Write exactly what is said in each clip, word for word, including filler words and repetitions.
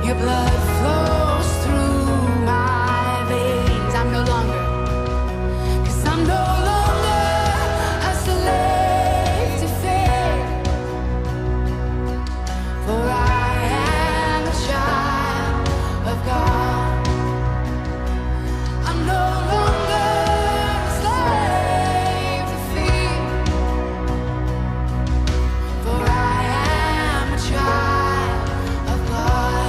Your blood flows through my veins. I'm no longer, 'cause I'm no longer a slave to fear. For I am a child of God. I'm no longer a slave to fear. For I am a child of God.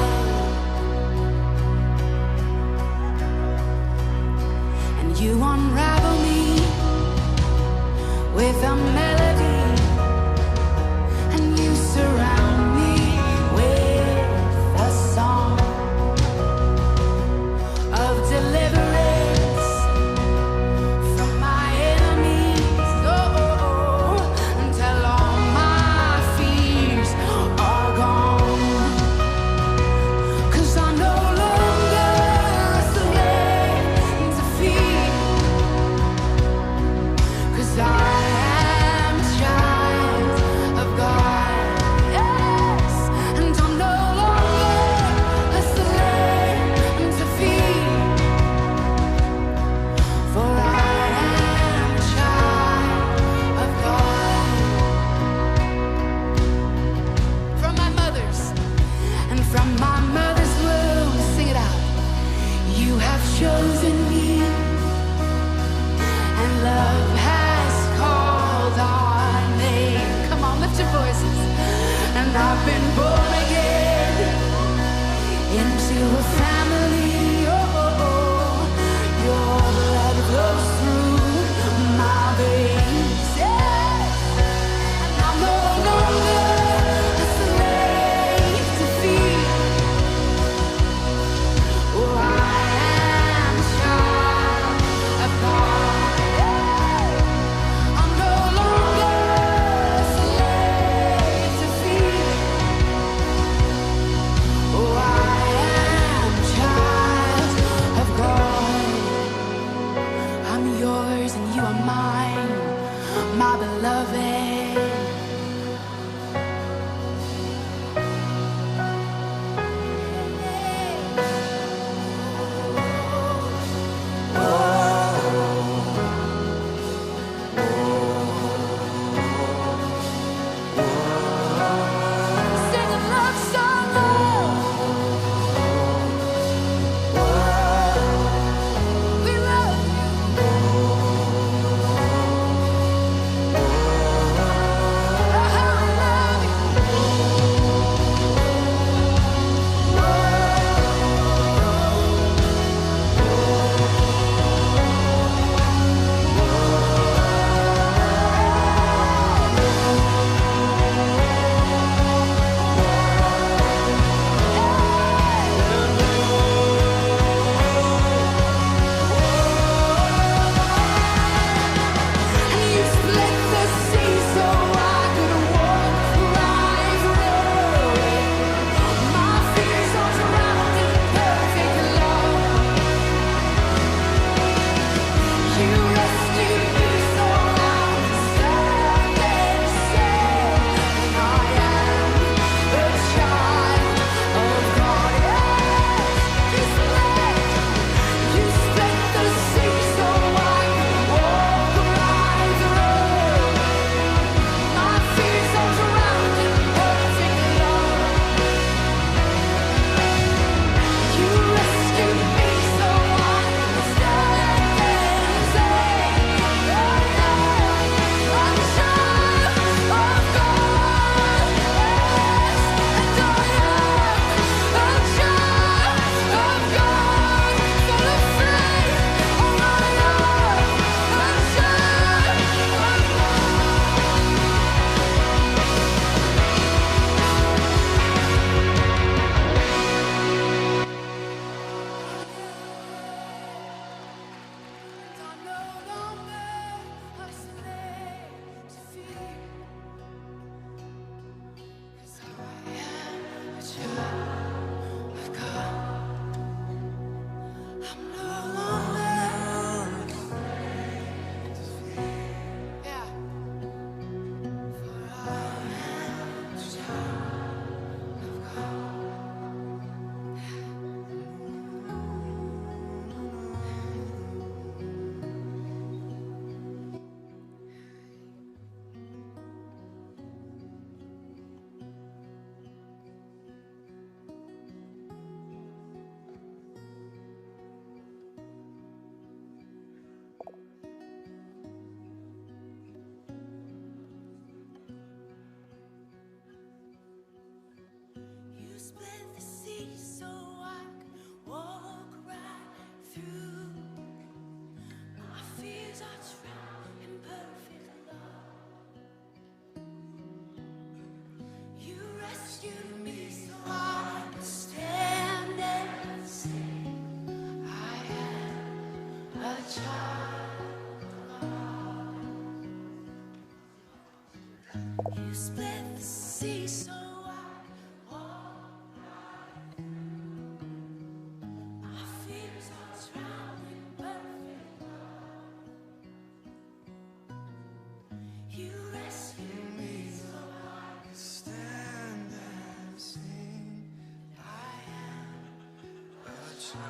Glwa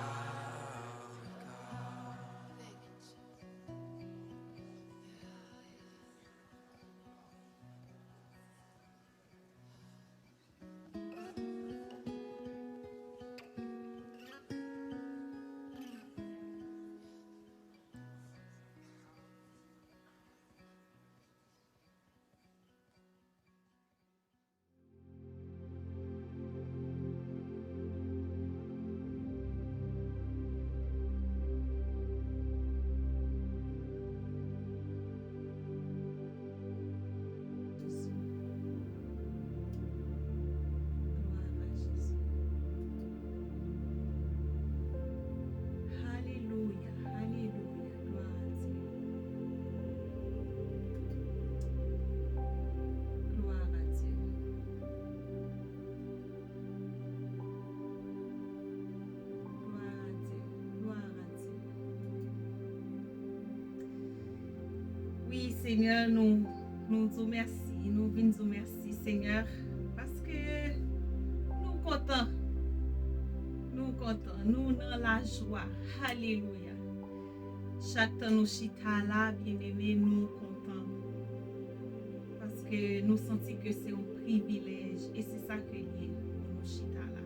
a Jezi. Alelouya, alelouya. Glwa a Dye. Glwa a Dye. Glwa a Dye. Glwa a Dye. Wi, Senyè, nou, nou di w mèsi. Nou vin di w mèsi, Senyè, paske nou kontan. Nou kontan. Nou nan lajwa. Alelouya. Chak tan nou chita la, byeneme, nou kontan. Paske nou santi ke se yon privilèj e se sa ke l ye pou nou chita la.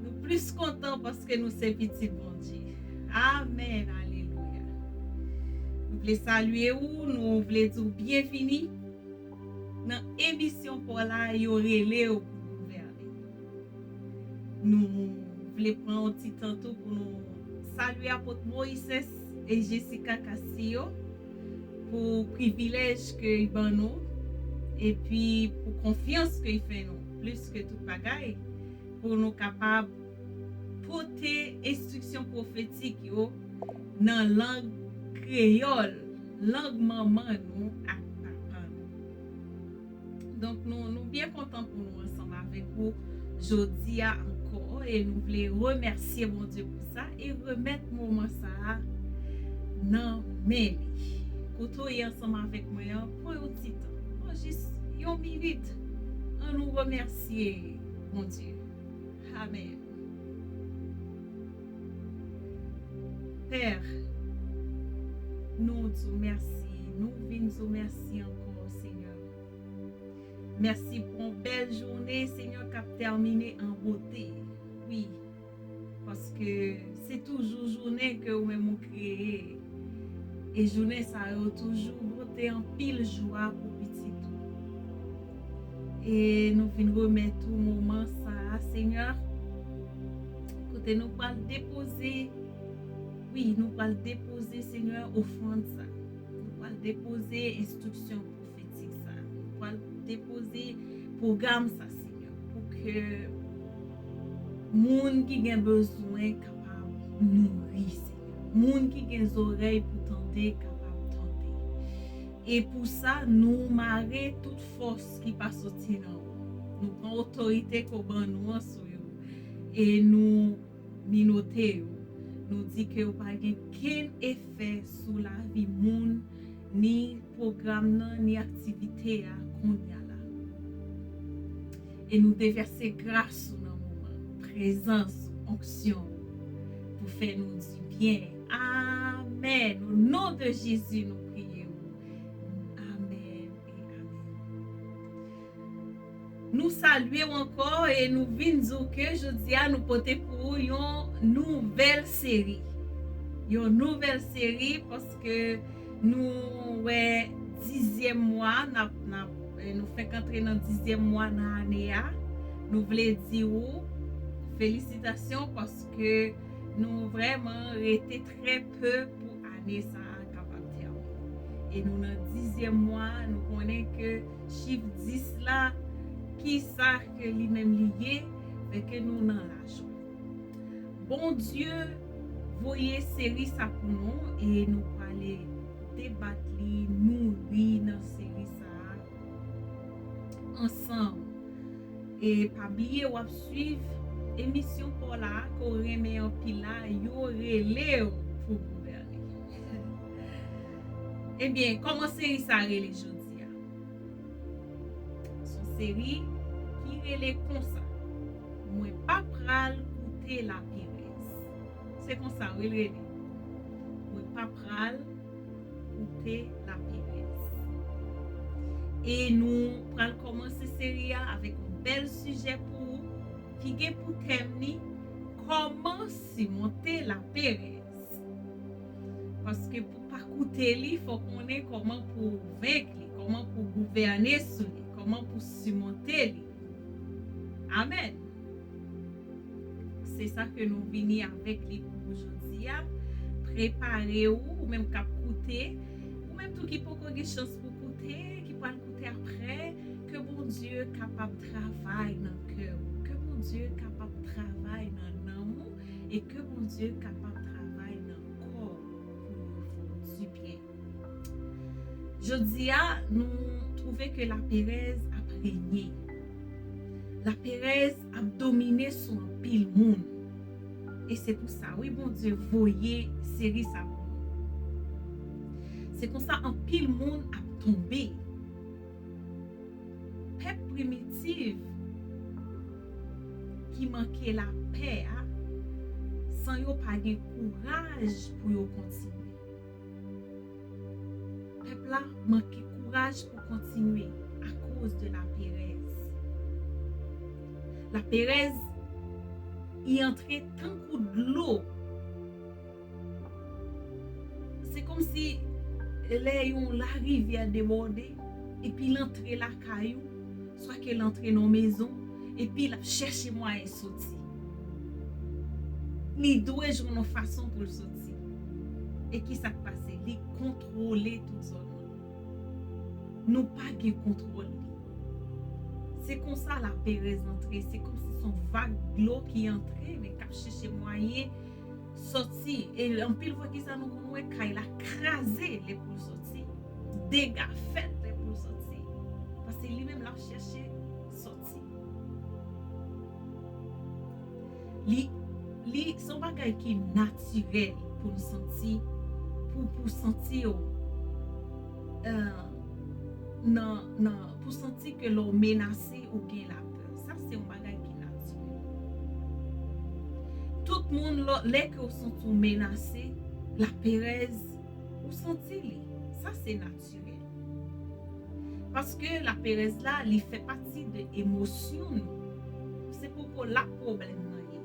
Nou plis kontan paske nou se pitit Bondye. Amèn, alelouya. Nou vle salye ou, nou vle di w byenvini nan emisyon pa w la, Yo rele w pou gouvène. Nou vle pran yon ti tan tou pou nou salye apot Moises e Jessica Castillo pou privilèj ke y ban nou, epi pou konfyans ke y fè nou, plis ke tout bagay, pou nou kapab pote enstriksyon pwofetik yo nan lang kreyòl, lang manman nou ak papa nou. Donk, nou, nou byen kontan pou nou ansanm avèk ou jodi a ankò, e nou vle remèsye Bondye pou sa e remèt moman sa a nan men li. Kote w ye ansanm avèk mwen an, pran yon ti tan, pran jis yon minit, ann nou remèsye Bondye. Amèn. Pè, nou di w mèsi, nou vin di w mèsi ankò, Senyè. Mèsi pou yon bèl jounen, Senyè, k ap tèmine an bote. Wi, paske se toujou jounen ke ou menm ou kreye. E jounen sa yo toujou pote anpil jwa pou pitit ou. E nou vin remèt ou moman sa a, Senyè, kote nou pral depoze, wi, nou pral depoze, Senyè, ofrann sa. Nou pral depoze enstriksyon pwofetik sa. Nou pral depoze pwogram sa, Senyè, pou ke moun ki gen bezwen kapab nouri, Senyè. Moun ki gen zòrèy pou tande kapab tande. E pou sa, nou mare tout fòs ki pa soti nan ou. Nou pran otorite ke w ban nou an sou yo. E nou minote yo. Nou di ke yo pa gen kenn efè sou lavi moun, ni pwogram nan, ni aktivite a kounye a la. E nou devèse gras ou nan moman, prezans ou, onksyon ou, pou fè nou di byen. Amèn. O non de Jezi, nou priye ou. Amèn e amèn. Nou salye w ankò e nou vin di w ke jodi a nou pote pou ou yon nouvèl seri. Yon nouvèl seri paske nou wè dizyèm mwa, n ap, n ap, eh, nou fèk antre nan dizyèm mwa nan ane a. Nou vle di w felisitasyon paske nou vrèman rete trè pe pou ane sa a kapab tèmine. E nou nan dizyèm mwa, nou konnen ke chif dis la, ki sa ke li menm li ye, fè ke nou nan lajwa. Bondye voye seri sa pou nou e nou prale debat li, nouri nan seri sa a ansanm. E pa bliye w ap swiv emisyon pa w la ke w renmen anpil la, Yo rele w pou gouvène. Ebyen, kòman seri sa rele jodi a? Se yon seri ki rele konsa, Mwen pa pral koute lapirèl. Se konsa, wi, l rele. Mwen pa pral koute laperèz. E nou pral kòmanse seri a avèk yon bèl sijè pou ou ki gen pou tèm li, kòman simonte laperèz. Paske pou pa koute li, fò w konnen kòman pou w venk li, kòman pou w gouvène sou li, kòman pou w simonte li. Amèn. Se sa ke nou vini avèk li pou jodi a. Prepare w, ou menm k ap koute, ou menm tou ki poko gen chans pou koute, ki pral koute apre, ke Bondye kapab travay nan kè w, ke Bondye kapab travay nan nanm ou, e ke Bondye kapab travay nan kò w pou yo fè w dibyen. Jodi a, nou twouve ke laperèz ap renye. Laperèz ap domine sou anpil moun. E se pou sa, wi, Bondye voye seri sa pou nou. Se konsa anpil moun ap tonbe. Pèp primitiv ki manke lapè a, san yo pa gen kouraj pou yo kontinye. Pèp la manke kouraj pou kontinye akoz de laperèz. Laperèz, li antre tankou dlo. Se kòmsi lè yon larivyè debòde, epi l antre lakay ou, swa ke l antre nan mezon, epi l ap chèche mwayen soti. Li dwe jwenn yon fason pou l soti. E ki sa k pase? Li kontwole tout zòn nan. Nou pa gen kontwòl li. Se konsa laperèz antre, se kòmsi se yon vag dlo ki antre, men k ap chèche mwayen soti. E anpil fwa, ki sa nou konn wè? Kay la kraze lè pou l soti. Dega fèt lè pou l soti. Paske li menm l ap chèche soti. Li, li se yon bagay ki natirèl pou n santi, pou, pou santi w, euh, nan, nan, pou santi ke lè w menase, ou gen lapè. Sa se yon bagay ki natirèl. Tout moun, lò, lè ke w santi w menase, laperèz, ou santi li. Sa se natirèl. Paske laperèz la, li fè pati de emosyon nou. Se poko la pwoblèm nan ye.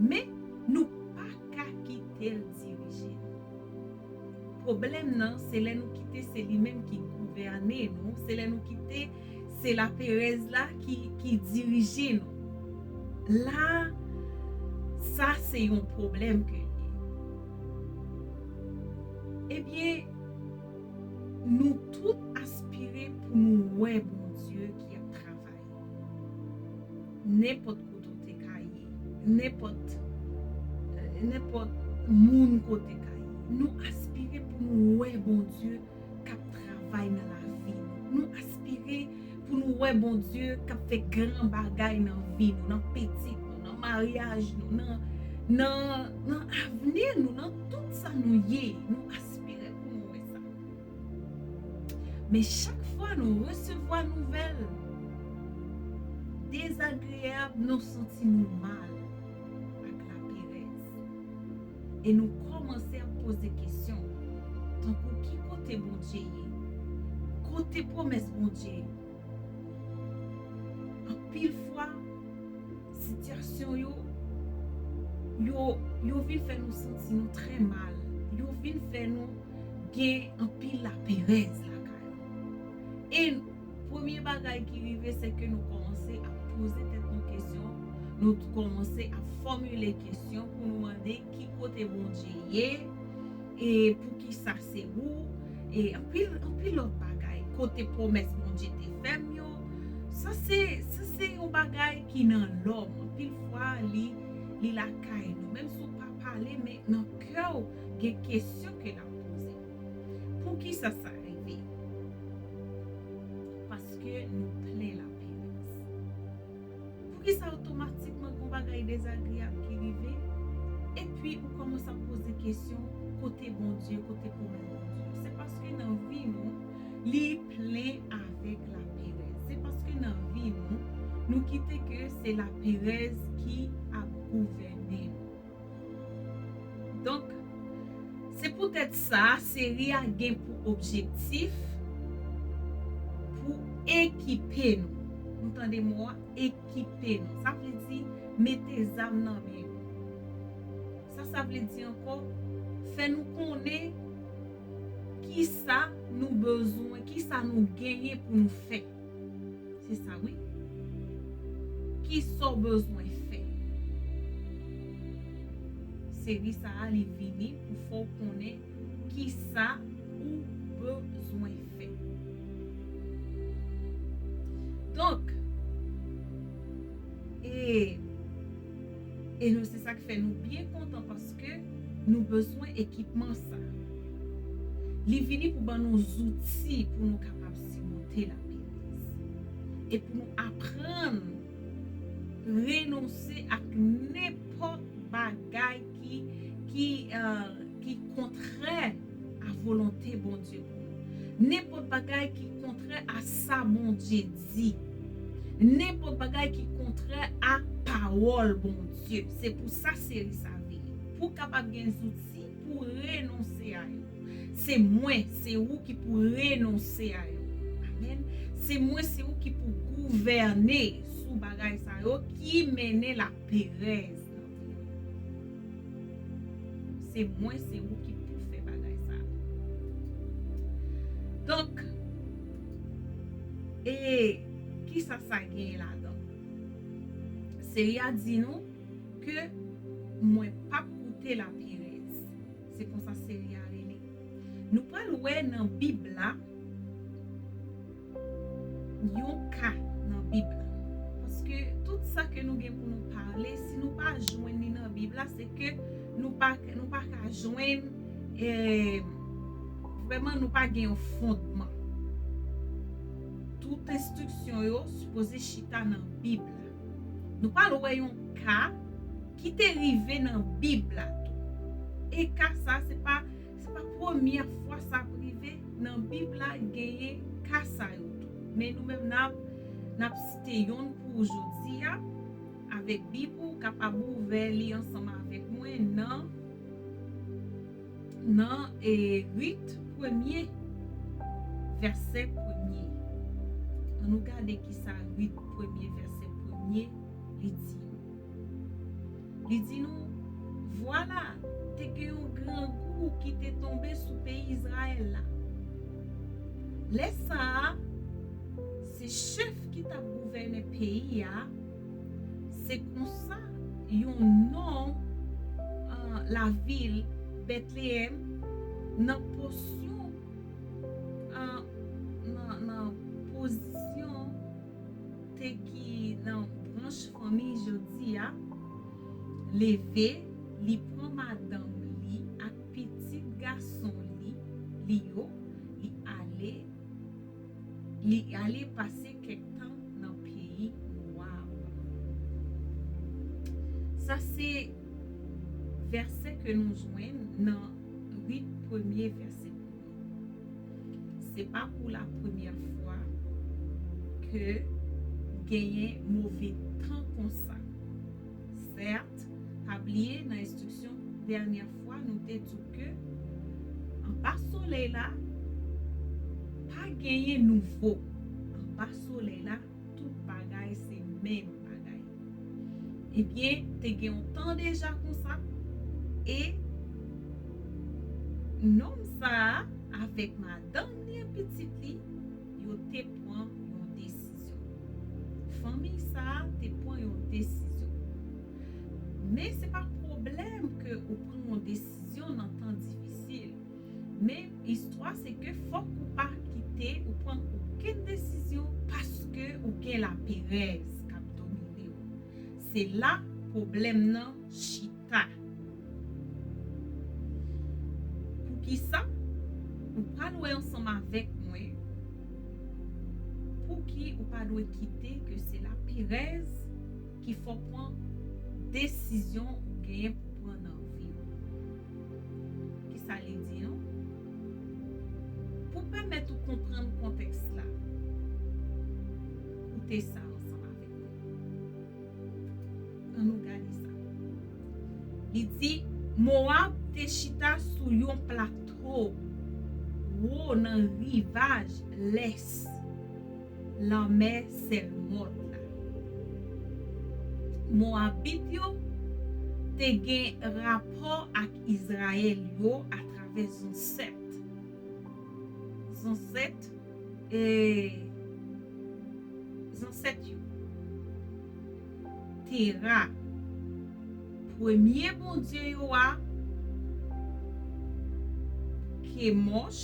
Men, nou pa ka kite l dirije nou. Pwoblèm nan, se lè nou kite se li menm ki gouvène nou, se lè nou kite se laperèz la ki, ki dirije nou. La, sa se yon pwoblèm ke l ye. Ebyen, nou tout aspire pou nou wè Bondye ki ap travay. Nenpòt kote w te ka ye, nenpòt, euh, nenpòt moun kote w ka ye. Nou aspire pou nou wè Bondye k ap travay nan lavi nou. Nou aspire pou nou wè Bondye k ap fè gran bagay nan vi nou, nan pitit nou, nan maryaj nou, nan, nan, nan avni nou, nan tout sa nou ye. Nou aspire pou nou wè sa. Men chak fwa nou resevwa nouvèl dezagreyab, nou santi nou mal ak laperèz. E nou kòmanse ap poze kesyon, tankou ki kote Bondye ye? Kote pwomès Bondye yo? Anpil fwa, sitiyasyon yo, yo, yo vin fè nou santi nou trè mal. Yo vin fè nou gen anpil laperèz lakay nou. E premye bagay ki rive, se ke nou kòmanse ap poze tèt nou kesyon, nou kòmanse ap fòmile kesyon pou nou mande ki kote Bondye ye, e poukisa se ou, e anpil, anpil lòt bagay. Kote pwomès Bondye te fè m yo, sa se, sa se yon bagay ki nan lòm. Anpil fwa, li, li lakay nou. Menm si w pa pale, men nan kè w, gen kesyon ke l ap poze. Poukisa sa rive? Paske nou plen laperèz. Poukisa otomatikman gon bagay dezagreyab ki rive, epi ou kòmanse ap poze kesyon, kote Bondye, kote pwomès Bondye? Se paske nan vi nou, li plen avèk laperèz. Se paske nan vi nou, nou kite ke se laperèz ki ap gouvène nou. Donk, se poutèt sa, seri a gen pou objektif pou ekipe nou. Nou tande mo a, ekipe nou. Sa vle di mete zam nan men nou. Sa, sa vle di ankò, fè nou konnen kisa nou bezwen, kisa nou genyen pou nou fè. Se sa, wi. Kisa w bezwen fè? Seri sa a, li vini pou fè w konnen kisa ou bezwen fè. Donk, e, e nou, se sa k fè nou byen kontan, paske nou bezwen ekipman sa. Li vini pou ban nou zouti pou nou kapab simonte laperèz. E pou nou aprann renonse ak nenpòt bagay ki, ki, euh, ki kontrè a volonte Bondye pou nou. Nenpòt bagay ki kontrè a sa Bondye di. Nenpòt bagay ki kontrè a pawòl Bondye. Se pou sa seri sa vini. Pou w kapab gen zouti pou w renonse a yo. Se mwen, se ou ki pou renonse a yo. Amèn. Se mwen, se ou ki pou gouvène sou bagay sa yo ki mennen laperèz nan vi w. Se mwen, se ou ki pou fè bagay sa. Donk, e kisa sa genyen ladan? Seri a di nou ke mwen p ap koute laperèz. Se konsa seri a rele. Nou pral wè nan Bib la yon ka nan Bib la. Paske tout sa ke nou gen pou nou pale, si nou pa jwenn li nan Bib la, se ke nou pa, nou pa ka jwenn, eh, vrèman, nou pa gen yon fondman. Tout enstriksyon yo sipoze chita nan Bib la. Nou pral wè yon ka ki te rive nan Bib la tou. E ka sa, se pa, se pa premyè fwa sa ap rive nan Bib la, genyen ka sa yo tou. Men nou menm, n ap, n ap site yonn pou ou jodi a. Avèk Bib ou, ou kapab ouvè li ansanm avèk mwen nan, nan, e, Rit premye, vèsè premye. Ann nou gade kisa Rit premye, vèsè premye, li di nou. Li di nou, vwala, te gen yon grangou ki te tonbe sou peyi Izrayèl la. Lè sa a, se chèf ki t ap gouvène peyi a, se konsa yon non, ah, lavil Betleyèm nan posyon, ah, nan, nan pozisyon te ki nan branch fanmi Jodi a, leve, li pran madanm li ak pitit gason li, li yo, li ale, li ale pase kèk tan nan peyi Mowab. Sa se vèsè ke nou jwenn nan Rit premye, vèsè premye. Se pa pou la premyè fwa ke genyen move tan konsa. Sèt, pa bliye nan enstriksyon dènyè fwa, nou te di w ke anba solèy la, pa genyen nouvo. Anba solèy la, tout bagay se menm bagay. Ebyen, te gen yon tan deja konsa, e nonm sa a avèk madanm li ak pitit li, yo te pran yon desizyon. Fanmi sa a te pran yon desizyon. Men se pa pwoblèm ke ou pran yon desizyon nan tan difisil. Men istwa se ke fòk ou pa kite ou pran okenn desizyon paske ou gen laperèz k ap domine w. Se la pwoblèm nan chita. Poukisa? Ou pral wè ansanm avèk mwen pouki ou pa dwe kite ke se laperèz ki fè w pran desizyon ou genyen pou pran nan vi w. Kisa li di nou? Pou pèmèt ou konprann kontèks la, koute sa ansanm avèk mwen. Ann nou gade sa. Li di, Mowab te chita sou yon plato wo nan rivaj lès lanmè Sèlmòt la. Mowabit yo te gen rapò ak Izrayèl yo atravè zansèt. Zansèt, e, zansèt yo. Tera, premye bondye yo a, Kemòch,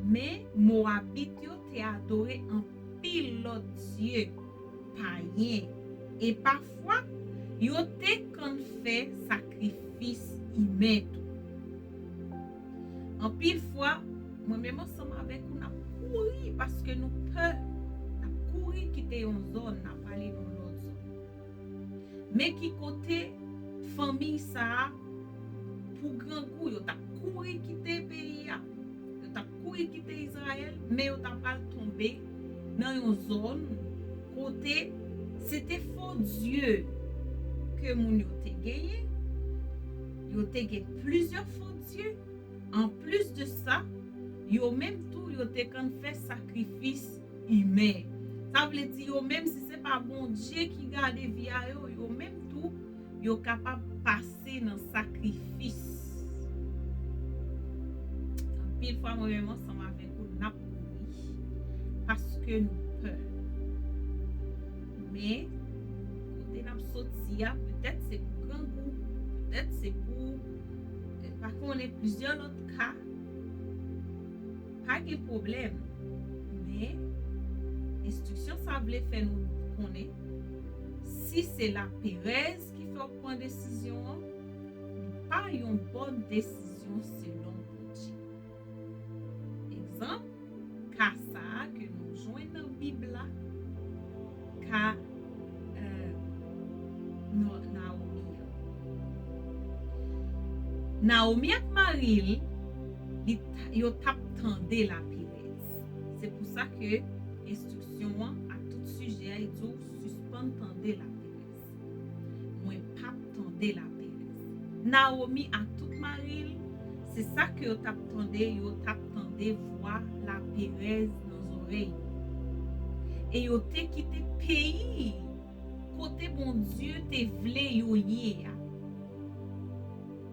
men Mowabit yo te adore anpil lòt dye payen, e pafwa yo te konn fè sakrifis imen tou. Anpil fwa, mwen menm ansanm avèk ou, n ap kouri paske nou pè. N ap kouri kite yon zòn, n ap ale nan lòt zòn. Men ki kote fanmi sa a, pou grangou, yo t ap kouri kite peyi a, yo t ap kouri kite Izrayèl, men yo t ap al tonbe nan yon zòn kote se te fo dye ke moun yo te genyen. Yo te gen plizyè fo dye. Anplis de sa, yo menm tou, yo te konn fè sakrifis imen. Sa vle di, yo menm, si se pa Bondye ki gade vi a yo, yo menm tou, yo kapab pase nan sakrifis. Anpil fwa, mwen menm ansanm avèk ou, n ap kouri paske nou pè. Men, kote n ap soti a, petèt se pou grangou, petèt se pou, eh, pa konnen, plizyè lòt ka. Pa gen pwoblèm. Men, enstriksyon sa vle fè nou konnen, si se laperèz ki fè w pran desizyon an, li pa yon bòn desizyon selon Bondye. Egzanp, ka sa a ke nou jwenn nan Bib la, ka, eh, Nawomi an. Nawomi ak mari l, li t-, yo t ap tande laperèz. Se pou sa ke enstriksyon an ak tout sijè a, li di w sispann tande laperèz. Mwen p ap tande laperèz. Nawomi ak tout mari l, se sa ke yo t ap tande, yo t ap tande vwa laperèz nan zòrèy yo. E yo te kite peyi kote Bondye te vle yo ye a.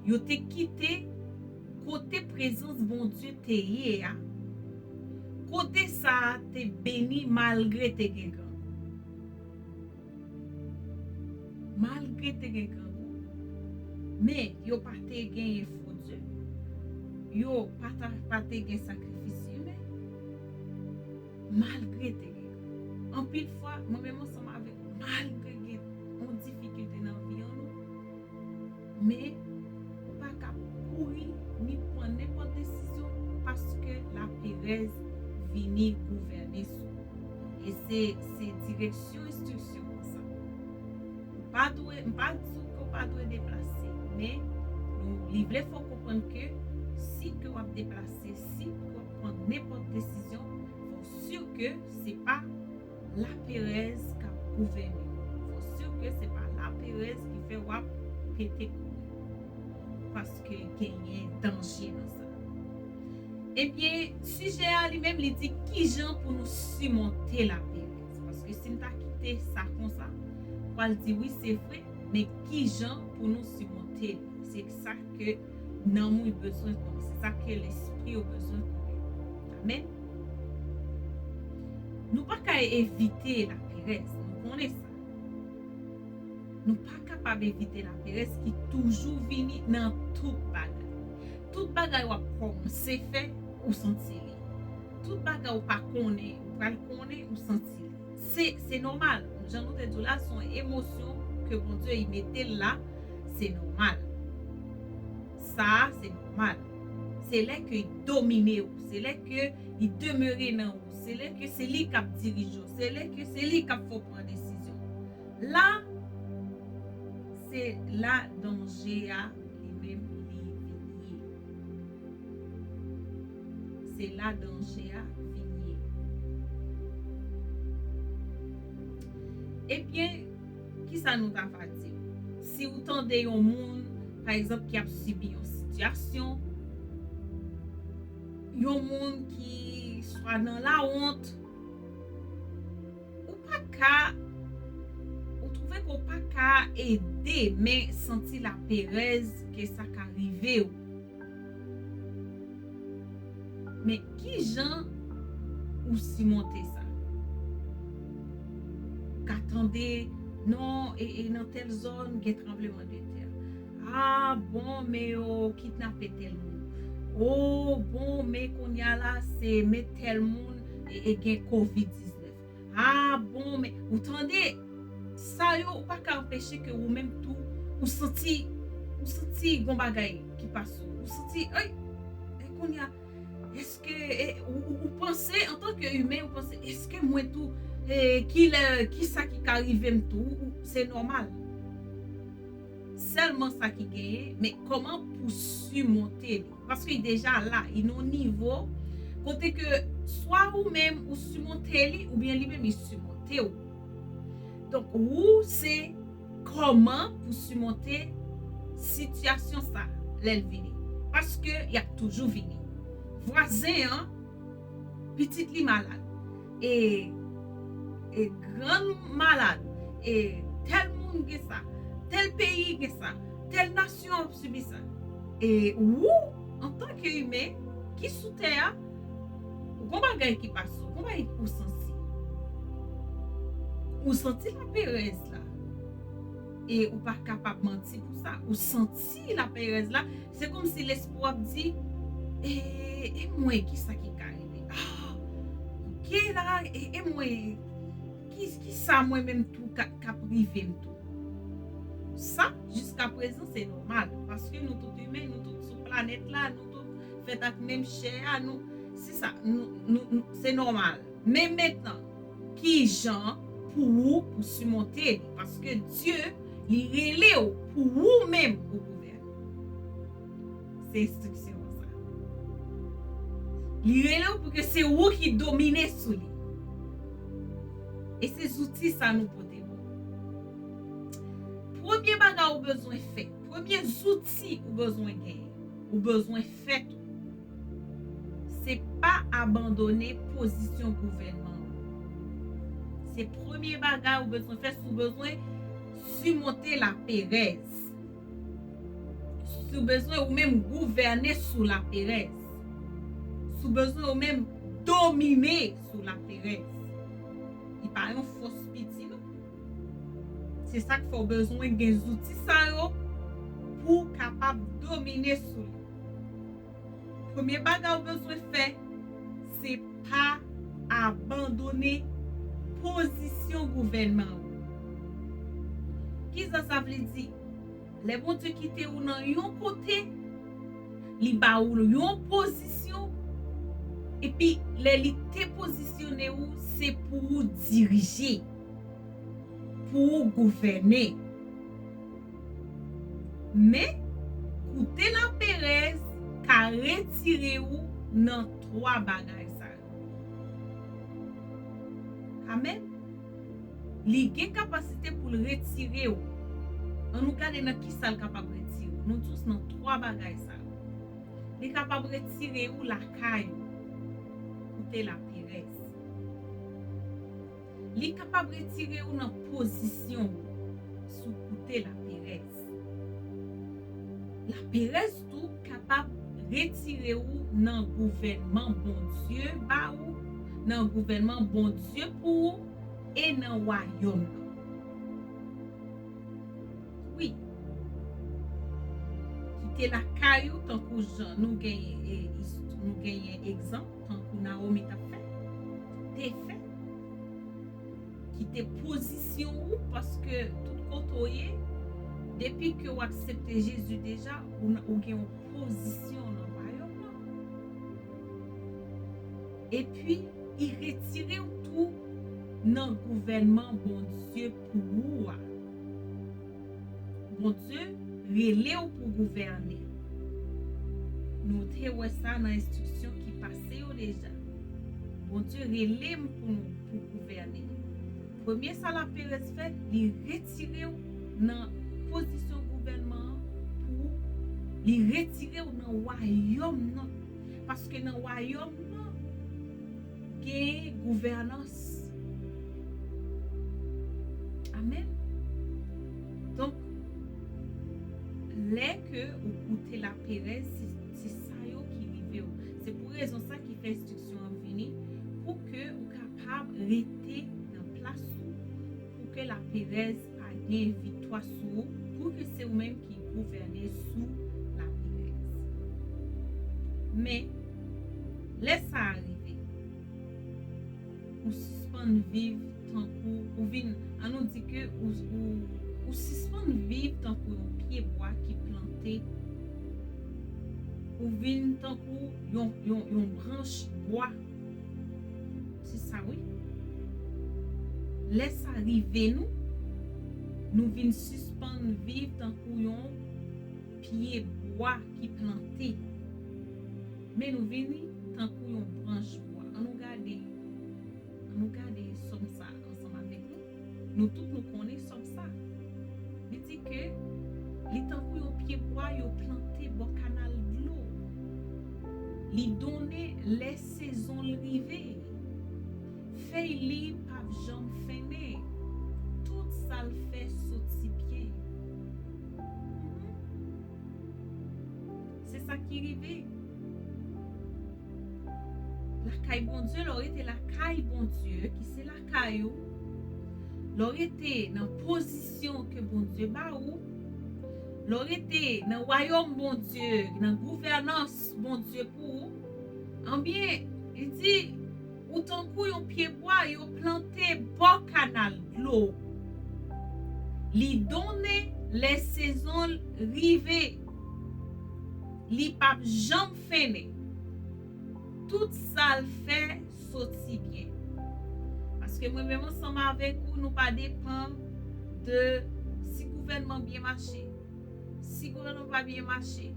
Yo te kite kote prezans Bondye te ye a. Kote sa a te beni malgre te gen grangou. Malgre te gen grangou, men yo pa te genyen fo dye. Yo pa ta, pa te gen sakrifis imen. Malgre te gen grangou. Anpil fwa, mwen menm ansanm avèk, malgre gen yon difikilte nan vi an nou, men ou pa ka kouri ni pran nenpòt desizyon paske laperèz vini gouvène sou ou. E se, se direksyon enstriksyon an sa. Ou pa dwe, m pa di w ke w pa dwe deplase, men nou, li vle fè w konprann ke si ke w ap deplase, si ke w ap pran nenpòt desizyon, fò w si ke se pa laperèz k ap gouvène w. Fò w si ke se pa laperèz ki fè w ap pete kouri. Paske genyen danje nan sa. Ebyen, sijè a li menm, li di kijan pou nou simonte laperèz. Paske si n ta kite sa konsa, pral di wi, se vre, men kijan pou nou simonte li? Se sa ke nanm ou bezwen konnen, se sa ke lespri ou bezwen konnen. Amèn. Nou pa ka evite laperèz, nou konnen sa. Nou pa kapab evite laperèz ki toujou vini nan tout bagay. Tout bagay w ap kòmanse fè, ou santi li. Tout bagay ou pa konnen, ou pral konnen, ou santi li. Se, se nòmal. Jan nou te di w la, se yon emosyon ke Bondye li mete l la, se nòmal. Sa a, se nòmal. Se lè ke li domine w, se lè ke li demere nan ou, se lè ke se li k ap dirije w, se lè ke se li k ap fè w pran desizyon. La, se la danje a li menm li vin ye. Se la danje a vin ye. Ebyen, kisa nou ta va di? Si w tande yon moun pa egzanp, ki ap sibi yon sitiyasyon, yon moun ki swa nan lawont, ou pa ka, ou twouve ke w pa ka ede, men santi laperèz ke sa ka rive w. Men ki jan ou simonte sa? Ou ka tande, non, e, e nan tèl zòn gen tranbleman de tè. Ah bon, men yo kidnape tèl moun. Oh bon, men kounye a la, se men tèl moun e, e gen kovid diznèf. Ah bon, men ou tande, sa yo, ou pa ka anpeche ke ou menm tou, ou santi, ou santi gon bagay ki pase w. Ou santi, ay, e kounye a, èske, e, ou, ou, ou panse, antanke imen, ou panse, èske mwen tou, e, kilè, kisa ki ka rive m tou? Ou, ou, se nòmal. Sèlman sa ki genyen, men kòman pou simonte li? Paske li deja la, li nan yon nivo kote ke swa ou menm ou simonte li, oubyen li menm li simonte w. Donk, ou se kòman pou simonte sitiyasyon sa lè l vini. Paske y ap toujou vini. Vwazen an, pitit li malad. E, e grann malad. E tèl moun gen sa. Tèl peyi gen sa. Tèl nasyon ap sibi sa. E ou, antanke imen ki sou tè a, ou gon bagay ki pase w, gon bagay ou santi. Ou santi laperèz la. E ou pa kapab manti pou sa. Ou santi laperèz la. Se kòmsi lespri w ap di, e, e mwen, kisa ki ka rive? Ah, ok la, e, e mwen, ki, kisa mwen menm tou ka, k ap rive m tou? Sa, jiska prezan, se nòmal. Paske nou tout imen, nou tout sou planèt la, nou tout fèt ak menm chè a, nou, se sa, nou, nou, nou, se nòmal. Men mentnan, ki jan pou ou pou simonte li? Paske Dye, li rele w pou ou menm ou gouvène. Se enstriksyon sa. Li rele w pou ke se ou ki domine sou li. E se zouti sa nou pote pou ou. Premye bagay ou bezwen fè, premye zouti ou bezwen genyen, ou bezwen fè tou, se pa abandone pozisyon gouvènman ou. Se premye bagay ou bezwen fè si w bezwen simonte laperèz. Si w bezwen ou menm gouvène sou laperèz. Si w bezwen ou menm domine sou laperèz. Li pa yon fòs piti, non. Se sa k fè w bezwen gen zouti sa yo pou w kapab domine sou li. Premye bagay ou bezwen fè, se pa abandone pozisyon gouvènman ou. Kisa sa vle di? Lè Bondye kite ou nan yon kote, li ba ou yon pozisyon, epi lè li te pozisyone ou, se pou ou dirije, pou ou gouvène. Men, koute laperèz ka retire ou nan twa bagay sa yo. Amèn. Li gen kapasite pou l retire w. Ann nou gade nan kisa l kapab retire w. Nou tous nan twa bagay sa yo. Li kapab retire w lakay ou. Koute laperèz. Li kapab retire w nan pozisyon ou si w koute laperèz. Laperèz tou kapab retire w nan gouvènman Bondye ba ou, nan gouvènman Bondye pou ou, e nan wayòm nan. Wi. Kite lakay ou, tankou jan nou genyen, e, is-, nou genyen egzanp, tankou Nawomi t ap fè, te fè. Kite pozisyon ou, paske tout kote w ye, depi ke w aksepte Jezi deja, ou, ou gen yon pozisyon nan wayòm nan. Epi, li retire w tou nan gouvènman Bondye pou ou a. Bondye rele w pou gouvène. Nou te wè sa nan enstriksyon ki pase yo deja. Bondye rele m pou nou, pou gouvène. Premye sa laperèz fè, li retire w nan pozisyon gouvènman an pou w Li retire w nan wayòm nan. Paske nan wayòm nan, gen gouvènans. Amèn. Donk, lè ke ou koute laperèz, se, se sa yo ki rive w. Se pou rezon sa ki fè enstriksyon an vini, pou ke ou kapab rete nan plas ou, pou ke laperèz pa gen viktwa sou ou, pou ke se ou menm ki gouvène sou laperèz. Men, lè sa a rive, ou sispann viv tankou, ou vin, an nou di ke ou, ou, ou sispann viv tankou yon pye bwa ki plante. Ou vin tankou yon, yon, yon branch bwa. Se sa, wi. Lè sa rive nou, nou vin sispann viv tankou yon pye bwa ki plante. Men nou vin tankou yon branch bwa. An nou gade, an nou gade sòm sa ansanm avèk nou. Nou tout nou konnen sòm sa. Li di ke li tankou yon pye bwa yo plante bò kanal dlo. Li donnen lè sezon l rive. Fèy li p ap janm fennen. Tout sa l fè soti byen. Mhm. Se sa ki rive. Lakay Bondye, lè w rete lakay Bondye, ki se lakay ou, lè w rete nan pozisyon ke Bondye ba ou, lè w rete nan wayòm Bondye, nan gouvènans Bondye pou ou, anbyen, li di, ou tankou yon pye bwa yo plante bò kanal dlo. Li donnen lè sezon l rive. Li p ap janm fennen. Tout sa l fè soti byen. Paske mwen menm ansanm avèk ou, nou pa depann de si gouvènman byen mache, si gouvènman pa byen mache.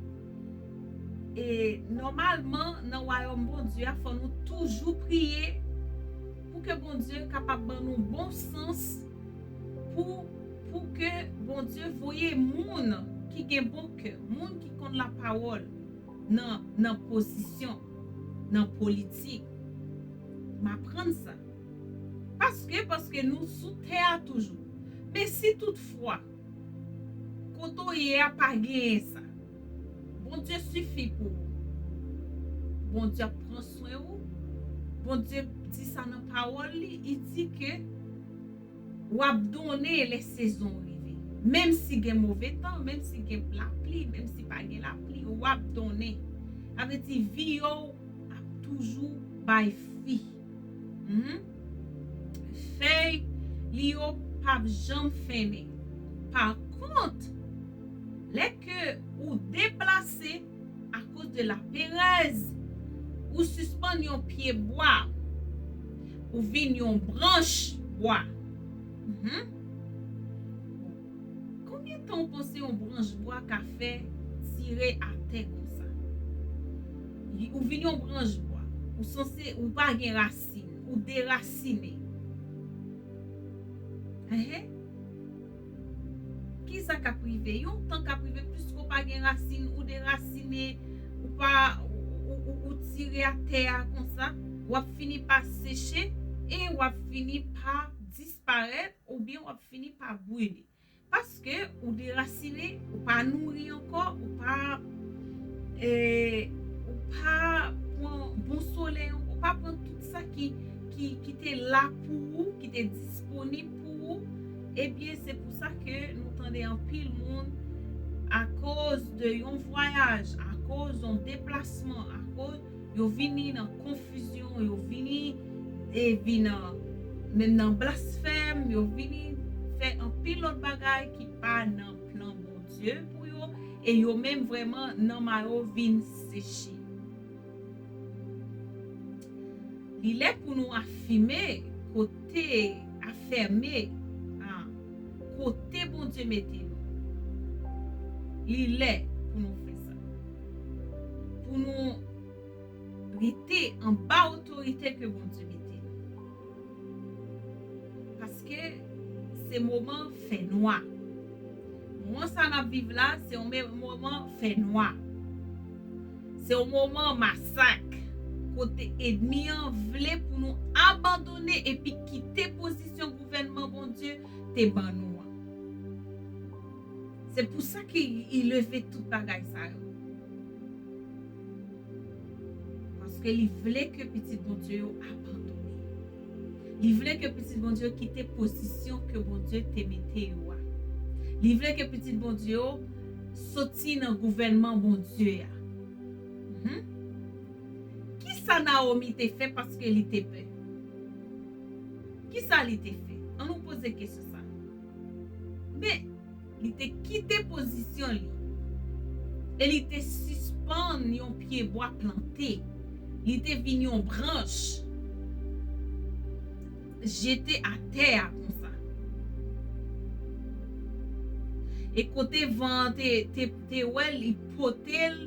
E nòmalman, nan wayòm Bondye a, fò nou toujou priye pou ke Bondye kapab ban nou bon sans, pou, pou ke Bondye voye moun ki gen bon kè, moun ki konn lapawòl nan, nan pozisyon, nan politik. M aprann sa. Paske, paske nou sou tè a toujou. Men si toutfwa, kote w ye a pa genyen sa, Bondye sifi pou ou. Bondye ap pran swen ou. Bondye di sa nan pawòl li, li di ke w ap donnen lè sezon rive. Menm si gen move tan, menm si gen lapli, menm si pa gen lapli, w ap donnen. Sa vle di vi yo ap toujou bay fwi. Mhm. Fèy li yo p ap janm fennen. Pa kont, lè ke ou deplase akoz de laperèz, ou sispann yon pye bwa, ou vin yon branch bwa. Mhm. Konbyen tan w panse yon branch bwa ka fè tire atè konsa? Ou vin yon branch bwa, ou sanse, ou pa gen rasin, ou derasine. Enhen. Kisa k ap rive? Yon tan k ap rive, piske w pa gen rasin, ou derasine, ou pa, ou, ou, ou, ou tire atè a konsa, w ap fini pa seche e w ap fini pa disparèt oubyen w ap fini pa brile. Paske ou derasine, ou pa nouri ankò, ou pa, e, ou pa pran bon solèy, ou pa pran tout sa ki, ki, ki te la pou ou, ki te disponib pou ou. Ebyen, se pou sa ke nou tande anpil moun, akoz de yon vwayaj, akoz yon deplasman, akoz yo vini nan konfizyon, yo vini, e, vin nan, menm nan blasfèm, yo vini fè anpil lòt bagay ki pa nan plan Bondye pou yo, e yo menm vrèman nanm a yo vin seche. Li lè pou nou afime kote, afème, a, kote Bondye mete nou. Li lè pou nou fè sa. Pou nou rete anba otorite ke Bondye mete nou. Paske se moman fènwa. Moman sa n ap viv la, se yon me- moman fènwa. Se yon moman masak, kote ènmi an vle pou nou abandone epi kite pozisyon gouvènman Bondye te ban nou an. Se pou sa ke li leve tout bagay sa yo. Paske li vle ke pitit Bondye yo abandone. Li vle ke pitit Bondye yo kite pozisyon ke Bondye te mete yo a. Li vle ke pitit Bondye yo soti nan gouvènman Bondye a. Mhm. Kisa Naomi te fè paske li te pè? Kisa li te fè? Ann nou poze kesyon sa. Men, li te kite pozisyon li. E li te sispann yon pyebwa plante. Li te vin yon branch jete atè a konsa. E kote van an te, te, te wè l, li pote l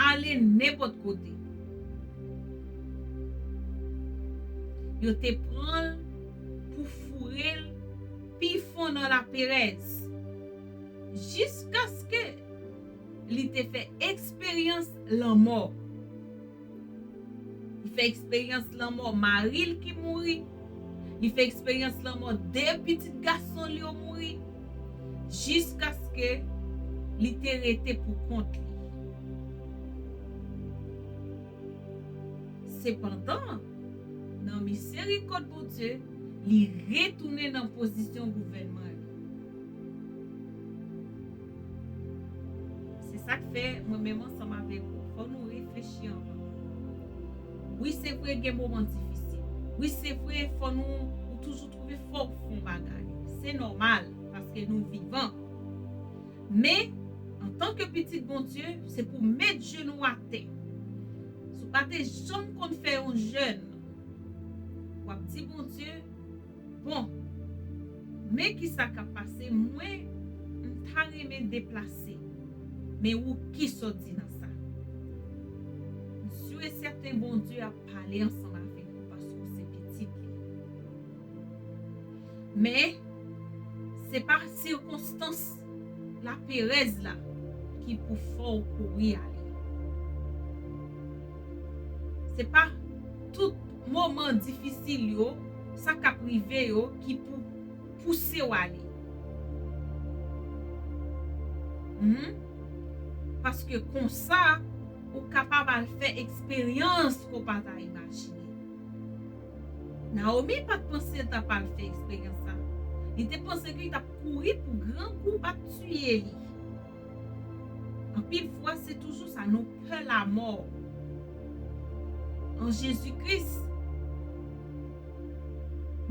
ale nenpòt kote. Yo te pran l pou foure l pi fon nan laperèz, jiskaske li te fè eksperyans lanmò. Li fè eksperyans lanmò mari l ki mouri. Li fè eksperyans lanmò de pitit gason l yo mouri. Jiskaske li te rete pou kont li. Sepandan, nan mizerikòd Bondye, li retounen nan pozisyon gouvènman li. Se sa k fè, mwen menm ansanm avèk ou, fò nou reflechi anvan. Wi, se vre, gen moman difisil. Wi, se vre, fò nou, ou toujou twouve fò w fè yon bagay. Se nòmal, paske nou vivan. Men, antanke pitit Bondye, se pou w met jenou atè. Si w pa te janm konn fè yon jèn, w ap di Bondye, bon, men kisa k ap pase, mwen, m ta renmen deplase. Men ou, kisa w di nan sa? M si e sèten Bondye ap pale ansanm avèk ou paske w se pitit li. Men, se pa sikonstans laperèz la ki pou fè w kouri ale. Se pa tout moman difisil yo, sa k ap rive yo ki pou pouse w ale. Hmm? Paske konsa, ou kapab al fè eksperyans ke w pa ta imajine. Naomi pa t panse l t ap al fè eksperyans sa. Li te panse ke li t ap kouri pou grangou pa t tiye li. Anpil fwa, se toujou sa, nou pè lamò. An Jezi Kris,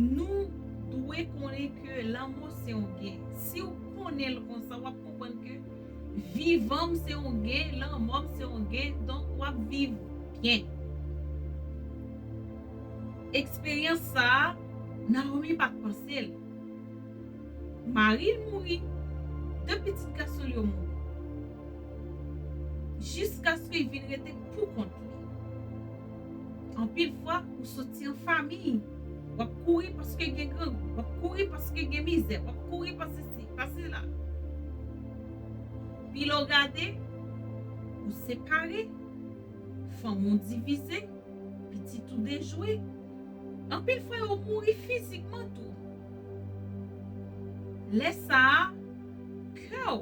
nou dwe konnen ke lanmò se yon gen. Si w konnen l konsa, w ap konprann ke vivan m se yon gen, lanmò m se yon gen, donk w ap viv byen. Eksperyans sa a, Naomi pa t panse l. Mari l mouri, de pitit gason l yo mouri. Jiskaske l vin rete pou kont li. Anpil fwa, ou soti an famiy, w ap kouri paske gen grangou, w ap kouri paske gen mizè, w ap kouri paske si, paske la. Pi lè w gade, ou separe, fanmi w divize, pitit ou dejwe. Anpil fwa, yo mouri fizikman tou. Lè sa a, kè w,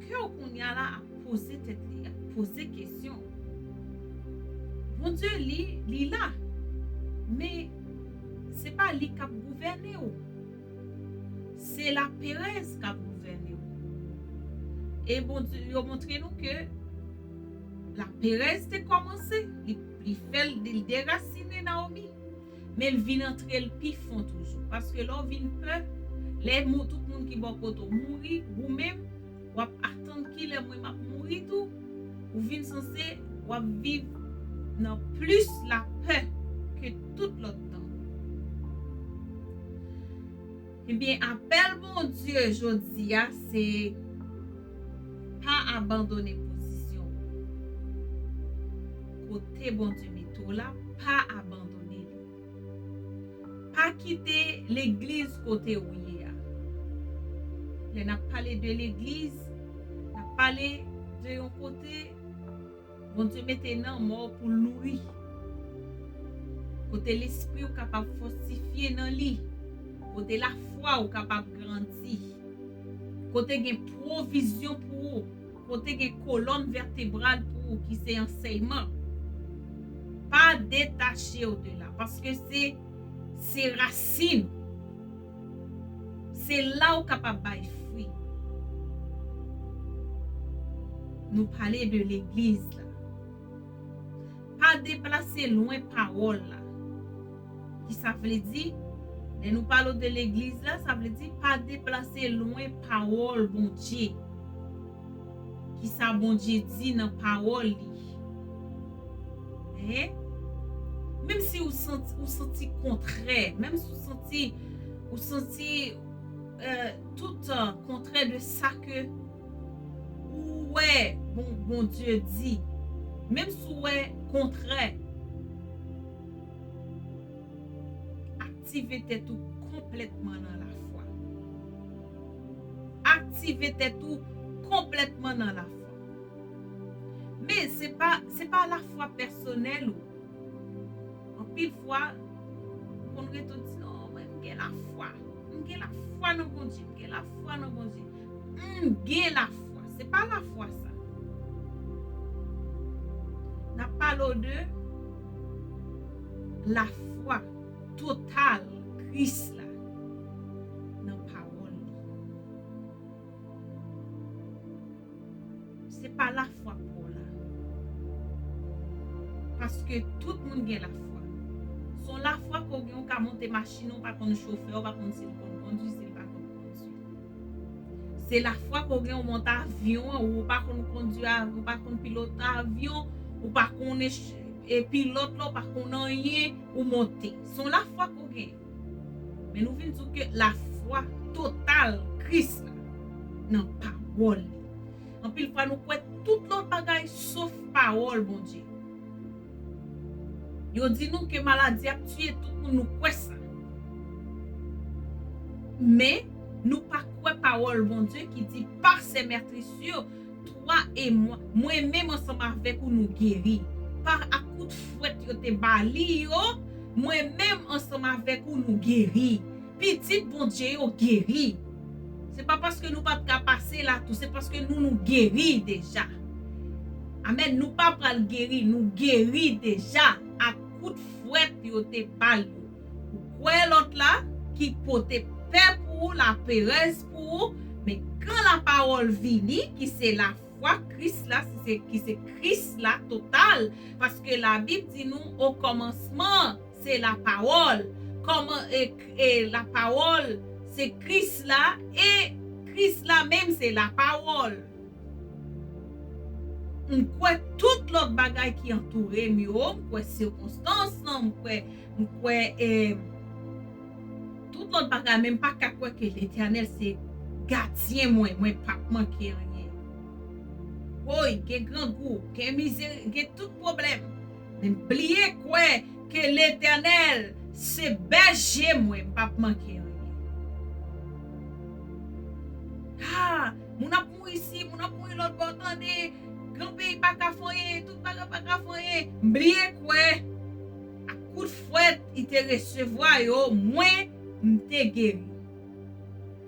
kè w kounye a la ap poze tèt li, ap poze kesyon. Bondye, li, li la, men se pa li k ap gouvène w. Se laperèz k ap gouvène w. E Bondye, yo montre nou ke laperèz te kòmanse, li, li fè l, li derasinen Naomi. Men l vin antre l pi fon toujou. Paske lè w vin pè, lè moun, tout moun ki bò kote w mouri, ou menm, w ap atann kilè mwen m ap mouri tou. Ou vin sanse, w ap viv nan plis lapè ke tout lòt tan. Ebyen, apèl Bondye jodi a, se pa abandone pozisyon w. Kote Bondye mete w la, pa abandone li. Pa kite legliz kote ou ye a. Lè n ap pale de legliz, n ap pale de yon kote Bondye mete nan men w pou l nouri. Kote lespri w kapab fòtifye nan li. Kote lafwa w kapab grandi. Kote gen pwovizyon pou ou. Kote gen kolòn vètebral pou ou ki se ansèyman. Pa detache w de la, paske se, se rasin. Se la w kapab bay fwi. Nou pale de legliz la. Pa deplase lwen pawòl la. Ki sa vle di? Lè nou pale de legliz la, sa vle di pa deplase lwen pawòl Bondye. Ki sa Bondye di nan pawòl li? Hein? Menm si ou santi, ou santi kontrè, menm si ou santi, ou santi euh, tout euh, kontrè de sa ke ou wè bon, Bondye di, menm si w wè kontrè, aktive tèt ou konplètman nan lafwa. Aktive tèt ou konplètman nan lafwa. Men se pa, se pa lafwa pèsonèl ou. Anpil fwa, ou konn rete w di, "Non, mwen, m gen lafwa. M gen lafwa nan Bondye, m gen lafwa nan Bondye. M gen lafwa." Se pa lafwa sa. N ap pale w de lafwa total Kris la nan pawòl li. Se pa lafwa pa w la. Paske tout moun gen lafwa. Se yon lafwa ke w gen, ou ka monte machin, ou pa konn chofè, ou pa konn si l konn kondui, si l pa konn kondui. Se lafwa ke w gen, ou monte avyon an, ou pa konn kondui avyon, ou pa konn pilote avyon, ou pa konnen ch- e pilòt la, ou pa konn anyen, ou monte. Se yon lafwa ke w gen. Men nou vin di w ke lafwa total Kris la nan pawòl li. Anpil fwa nou kwè tout lòt bagay sof pawòl Bondye. Yo di nou ke maladi ap tiye tout moun, nou kwè sa. Men nou pa kwè pawòl Bondye ki di pa sè mètris yo, twa e mwa, mwen menm ansanm avèk ou nou geri. Pa ak kout fwèt yo te ba li yo, mwen menm ansanm avèk ou nou geri. Pitit Bondye yo geri. Se pa paske nou pa t ka pase la tou, se paske nou, nou geri deja. Amèn, nou pa pral geri, nou geri deja ak kout fwèt yo te ba l yo. Ou kwè lòt la ki pote pè pou ou, laperèz pou ou, men kan lapawòl vini, ki se lafwa Kris la, ki se, ki se Kris la total, paske Labib di nou, o kòmansman, se lapawòl. Kòman, e, e lapawòl, se Kris la, e Kris la menm, se lapawòl. M kwè tout lòt bagay ki antoure m yo, m kwè sikonstans lan, m kwè, m kwè, e, tout lòt bagay, men m pa ka kwè ke Letènèl se gadyen mwen, mwen p ap manke anyen. Woy, gen grangou, gen mizè, gen tout pwoblèm. Men m bliye kwè ke Letènèl se bèje mwen, m p ap manke anyen. Ah, moun ap mouri isi, moun ap mouri lòt bò, tande, gran peyi pa ka fè anyen, tout bagay pa ka fè anyen. M bliye kwè, ak kout fwèt li te resevwa yo, mwen, m te geri.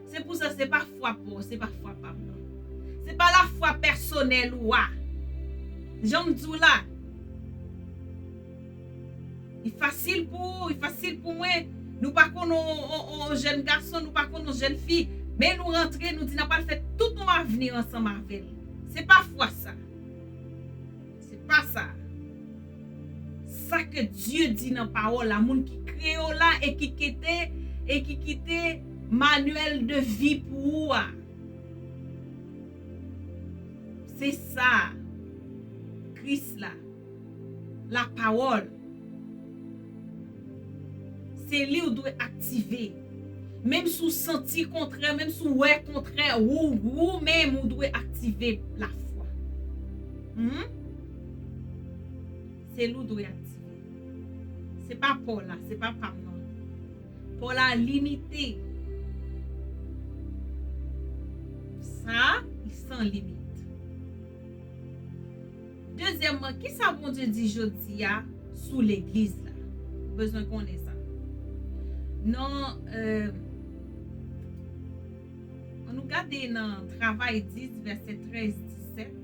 Se pou sa, se pa fwa pa w, se pa fwa pa m nan. Se pa lafwa pèsonèl ou a. Jan m di w la, li fasil pou ou, li fasil pou mwen. Nou pa konn on, on, on jèn gason, nou pa konn on jèn fi. Men nou rantre, nou di n ap al fè tout yon avni ansanm avè l. Se pa fwa sa. Se pa sa. Sa ke Dye di nan pawòl la, moun ki kreye w la e ki kite, e ki kite manuel de vie pou ou a. Se sa. Kris la. Lapawòl. Se li ou dwe aktive. Menm si w santi kontrè, menm si w wè kontrè, ou, ou menm ou dwe aktive lafwa. Hmm? Se li ou dwe aktive. Se pa pa w la, se pa pa m nan. Pa w la limite. nan limit. Dezyèmman, kisa Bondye di jodi a sou legliz la? Ou bezwen konnen sa. Nan, euh, ann nou gade nan Travay dis, vèsè trèz, disèt.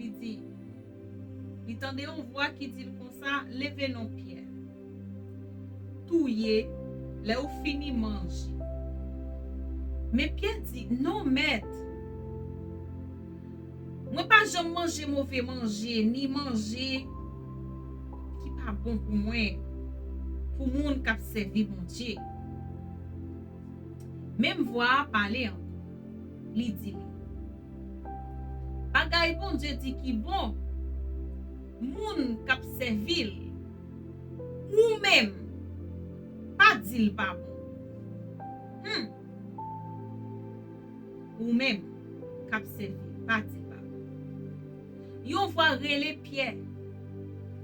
Li di, li tande yon vwa ki di l konsa, "Leve non, Pyè. Touye, lè ou fini manje." Men Pyè di, "Non, Mèt. Mwen pa janm manje move manje, ni manje ki pa bon pou mwen, pou moun k ap sèvi Bondye." Menm vwa a pale ankò. Li di li, "Bagay Bondye di ki bon, moun k ap sèvi l, ou menm, pa di l pa bon." Hmm. Ou menm k ap sèvi, pa di l pa bon. Yon vwa rele Pyè,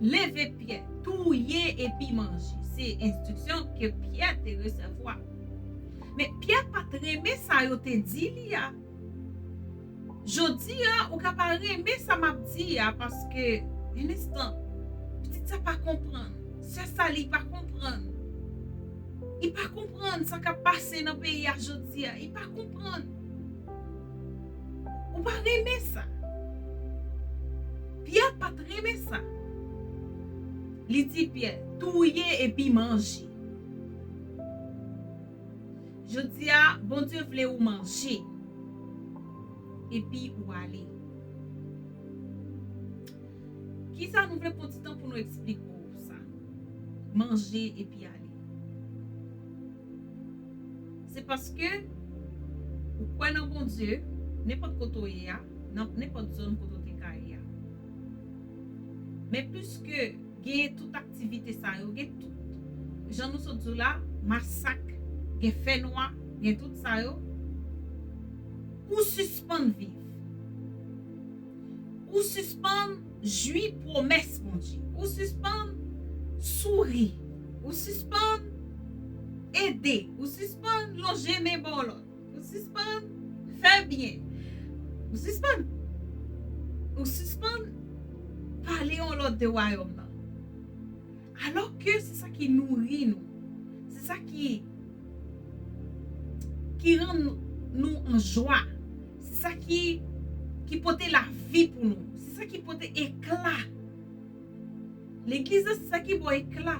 "Leve, Pyè, touye epi manje." Se enstriksyon ke Pyè te resevwa. Men Pyè pa t renmen sa yo te di li a. Jodi a, ou ka pa renmen sa m ap di a, paske, yon enstan, pitit sa pa konprann. Sè sa, li pa konprann. Li pa konprann sa k ap pase nan peyi a jodi a. Li pa konprann. Ou pa renmen sa. Pyè pa t renmen sa. Li di Pyè, "Touye epi manje." Jodi a, Bondye vle ou manje epi ou ale. Kisa nou vle pran ti tan pou nou eksplike w sa? Manje epi ale. Se paske ou kwè nan Bondye, nenpòt kote w ye a, nan nenpòt zòn kote w te ka ye a. Men piske gen tout aktivite sa yo, gen tout, jan nou sot di w la, masak, gen fènwa, gen tout sa yo, ou sispann viv. Ou sispann jwi pwomès Bondye. Ou sispann souri. Ou sispann ede. Ou sispann lonje men ba yon lòt. Ou sispann fè byen. Ou sispann, ou sispann pale yon lòt de wayòm nan. Alòske se sa ki nouri nou. Se sa ki, ki rann nou an jwa. Se sa ki, ki pote lavi pou nou. Se sa ki pote ekla. Legliz la, se sa ki ba w ekla.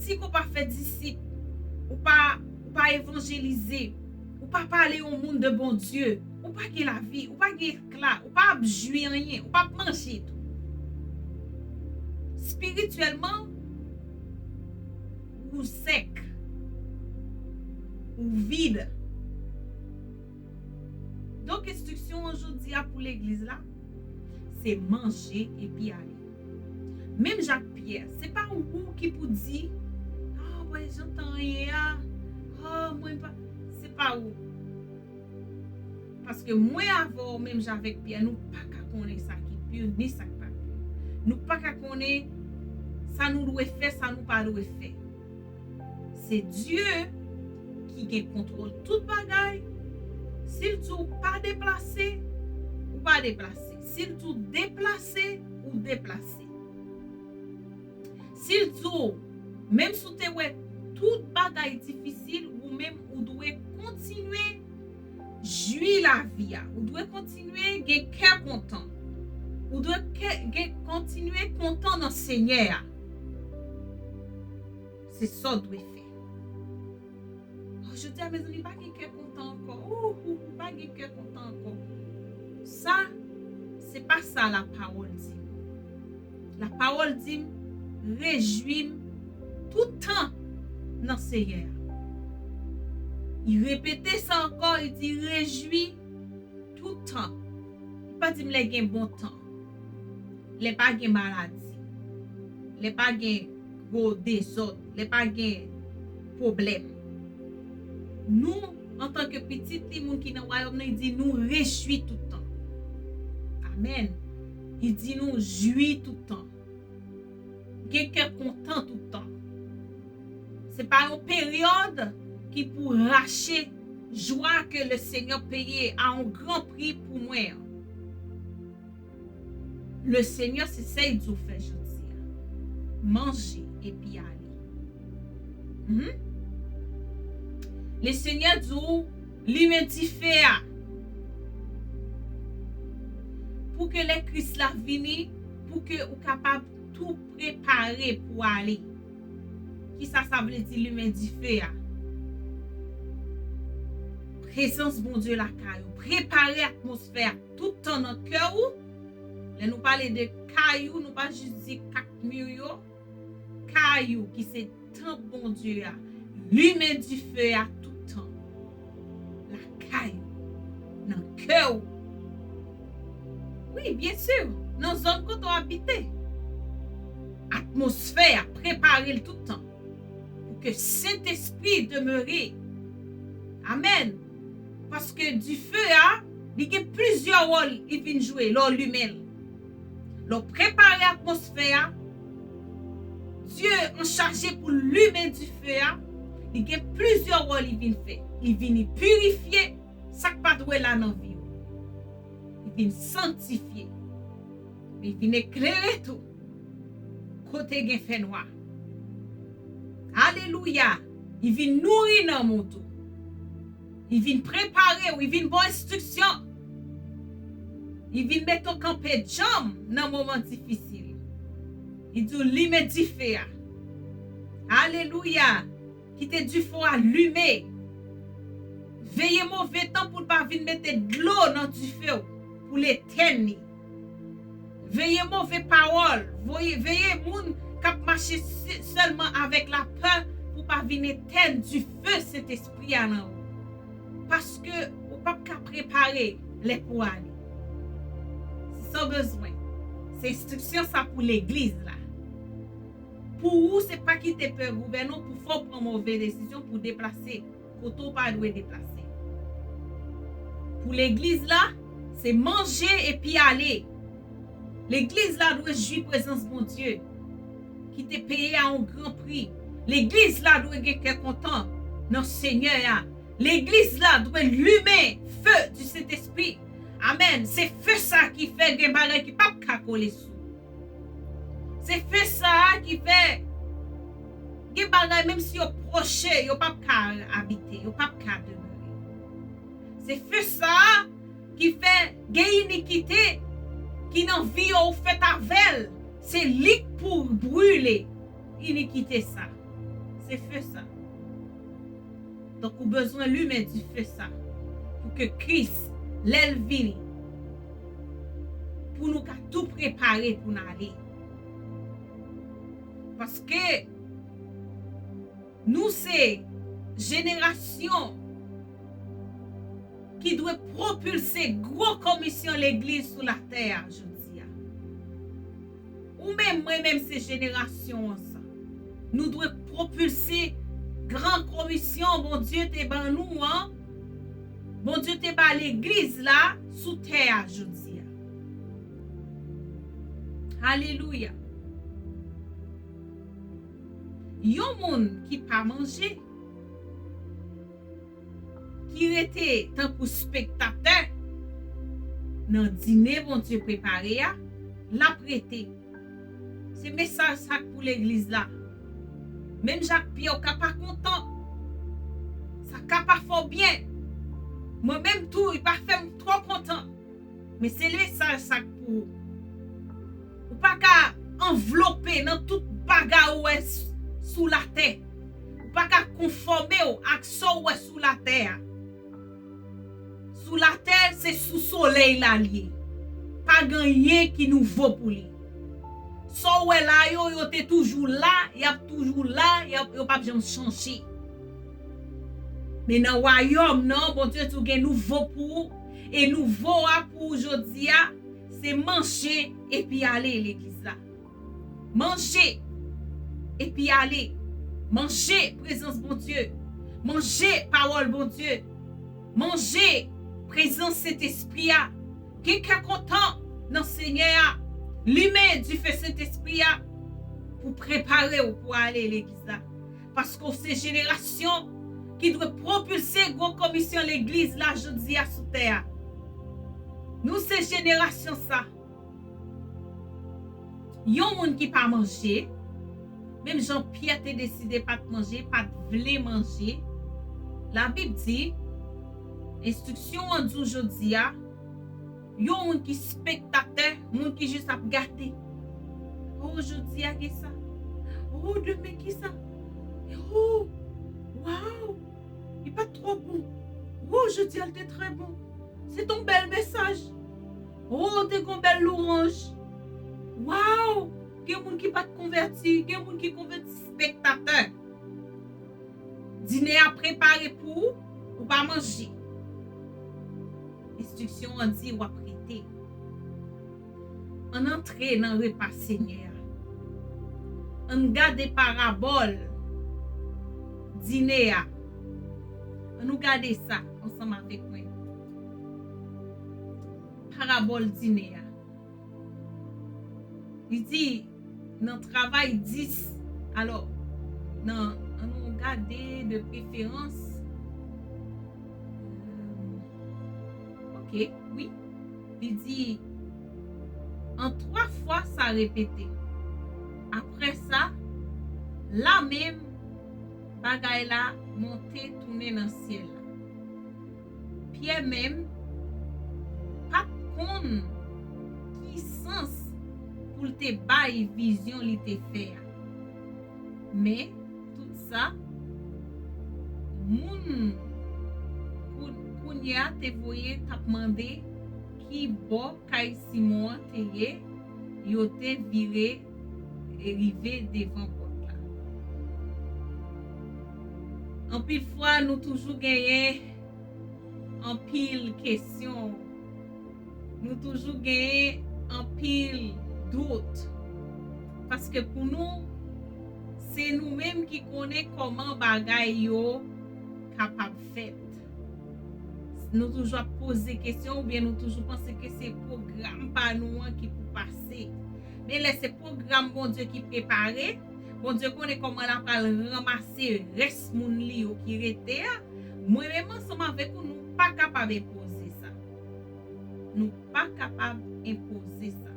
Si ke w pa fè disip, ou pa, ou pa evanjelize, ou pa pale yon moun de Bondye, ou pa gen lavi, ou pa gen ekla, ou pa ap jwi anyen, ou pa ap manje tou. Espirityèlman, ou sèk, ou vid. Donk, enstriksyon an jodi a pou legliz la, se manje epi ale. Menm jan ak Pyè, se pa ou ki pou di, "Ah, mwen jan tan ye a, ah, mwen pa," se pa ou. Paske mwen avè w, menm jan avèk Pyè, nou pa ka konnen sa ki pi ni sa ki pa pi. Nou pa ka konnen sa nou dwe fè, sa nou pa dwe fè. Se Dye ki gen kontwòl tout bagay. Si l di w pa deplase, ou pa deplase. Si l di w deplase, ou deplase. Si l di w, menm si w te wè tout bagay difisil, ou menm ou dwe kontinye jwi lavi a. Ou dwe kontinye gen kè kontan. Ou dwe kè, gen, kontinye kontan nan Senyè a. Se sa w dwe fè. Oh, jodi a, mezanmi, pa gen kè kontan ankò. Ou, ou, ou pa gen kè kontan ankò. Sa, se pa sa lapawòl di m. Lapawòl di m, "Rejwi m tout tan nan Senyè a." Li repete sa ankò, li di, "Rejwi tout tan." Li pa di m lè gen bon tan, lè pa gen maladi, lè pa gen gwo dezòd, lè pa gen pwoblèm. Nou, antanke pitit li, moun ki nan wayòm nan, li di nou rejwi tout tan. Amèn. Li di nou jwi tout tan. Gen kè kontan tout tan. Se pa yon peryòd ki pou rache Joie que le Seigneur peye a yon gran pri pou mwen an. Le Seigneur, se sa l di w fè jodi a. Manje epi ale. Mhm. Le Seigneur di w limen dife a. Pou ke lè Kris la vini, pou ke ou kapab tou prepare pou ale. Kisa sa vle di limen dife a? Prezans Bondye lakay ou. Prepare atmosfè a tout tan nan kè ou. Lè nou pale de kay ou, nou pa jis di kat mi yo. Kay ou ki se tanp Bondye a. Limen dife a tout tan. Lakay ou. Nan kè ou. Wi, byen si. Nan zòn kote w abite. Atmosfè a, prepare l tout tan. Pou ke Sentespri demere. Amèn. Paske dife a, li gen plizyè wòl li vin jwe lè w limen l. Lè w prepare atmosfè a, Dye anchaje pou limen dife a, li gen plizyè wòl li vin fè. Li vini pirifye sa k pa dwe la nan vi w. Li vin sanktifye. Li vin eklere tou. Kote gen fènwa. Alelouya! Li vin nouri nanm ou tou. Li vin prepare w, li vin ba w enstriksyon. Li vin mete w kanpe djanm nan moman difisil. Li di w limen dife a. Alelouya! Kite dife w alimen. Veye move tan pou l pa vin mete dlo nan dife w, pou l etèn li. Veye move pawòl, voye, veye moun k ap mache se-, sèlman avèk lapè pou pa vin etèn dife Sentespri a nan ou. Paske ou p ap ka prepare lè pou ale. Se sa w bezwen. Se enstriksyon sa pou legliz la. Pou ou, se pa kite pè gouvène w pou fè w pran move desizyon pou deplase kote w pa dwe deplase. Pou legliz la, se manje epi ale. Legliz la dwe jwi prezans Bondye ki te peye a yon gran pri. Legliz la dwe gen kè kontan nan Senyè a. Legliz la dwe limen feu du Saint-Esprit. Amèn. Se feu sa ki fè gen bagay ki p ap ka kole sou. Se feu sa a ki fè gen bagay, menm si yo pwoche, yo p ap ka abite, yo p ap ka demere. Se feu sa a ki fè gen inikite ki nan vi yo, ou fèt avè l. Se li k pou brile inikite sa. Se feu sa. Donk, ou bezwen limen dife sa pou ke Kris, lè l vini, pou nou ka tou prepare pou n ale. Paske nou se jenerasyon ki dwe pwopilse gwo komisyon legliz sou latè a jodi a. Ou menm, mwen menm, se jenerasyon an sa. Nou dwe pwopilse gran komisyon Bondye te ban nou an, Bondye te ba legliz la sou tè a jodi a. Alelouya. Yon moun ki pa manje, ki rete tankou spektatè nan dine Bondye prepare a, l ap rete. Se mesaj sa k pou legliz la. Menm jan ak Pyè, ou ka pa kontan. Sa ka pa fè w byen. Mwen menm tou, li pa fè m twò kontan. Men se mesaj sa k pou ou. Ou pa ka anvlope nan tout bagay ou wè s-, sou latè. Ou pa ka konfòme w ak sa w wè sou latè a. Sou latè, se sou solèy la l ye. Pa gen anyen ki nouvo pou li. Sa w wè la yo, yo te toujou la, y ap toujou la, y ap, yo p ap janm chanje. Men nan wayòm nan, Bondye di w gen nouvo pou ou, e nouvo a pou ou jodi a, se manje epi ale legliz la. Manje epi ale. Manje prezans Bondye. Manje pawòl Bondye. Manje prezans Sentespri a. Gen kè kontan nan Senyè a. Limen dife Sentespri a pou prepare w pou ale legliz la. Paske w se jenerasyon ki dwe pwopilse gwo komisyon legliz la jodi a sou tè a. Nou se jenerasyon sa. Yon moun ki pa manje, menm jan Pyè te deside pa t manje, pa t vle manje, Labib di, enstriksyon an di w jodi a, yon moun ki spektatè, moun ki jis ap gade. Oh, jodi a gen sa. Oh, demen ki sa. Oh, waw. Li pa t twò bon. Oh, jodi a l te trè bon. Se t on bèl mesaj. Oh, te gon bèl louwanj. Waw! Gen moun ki pa t konvèti, gen moun ki konvèti, spektatè. Dine a prepare pou ou, ou pa manje. Enstriksyon an di w ap rete. Ann antre nan repa Senyè a. Ann gade parabòl dine a. Ann nou gade sa ansanm avèk mwen. Parabòl dine a. Li di nan Travay dis, alò, nan, ann nou gade de preferans. Euh, ok, wi. Li di, an twa fwa sa repete. Apre sa, lamenm bagay la monte tounen nan syèl la. Pyè menm pa t konn ki sans pou l te bay vizyon li te fè a. Men, tout sa, moun kou-, kounye a te voye t ap mande ki bò kay Simon an te ye, yo te vire e rive devan pòt la. Anpil fwa, nou toujou genyen anpil kesyon. Nou toujou genyen anpil dout. Paske pou nou, se nou menm ki konnen kòman bagay yo kapab fèt. Nou toujou ap poze kesyon oubyen nou toujou panse ke se pwogram pa nou an ki pou pase. Men lè se pwogram Bondye ki prepare, Bondye konnen kòman l ap al ranmase rès moun li yo ki rete a. Mwen menm ansanm avèk ou, nou pa kapab enpoze sa. Nou pa kapab enpoze sa.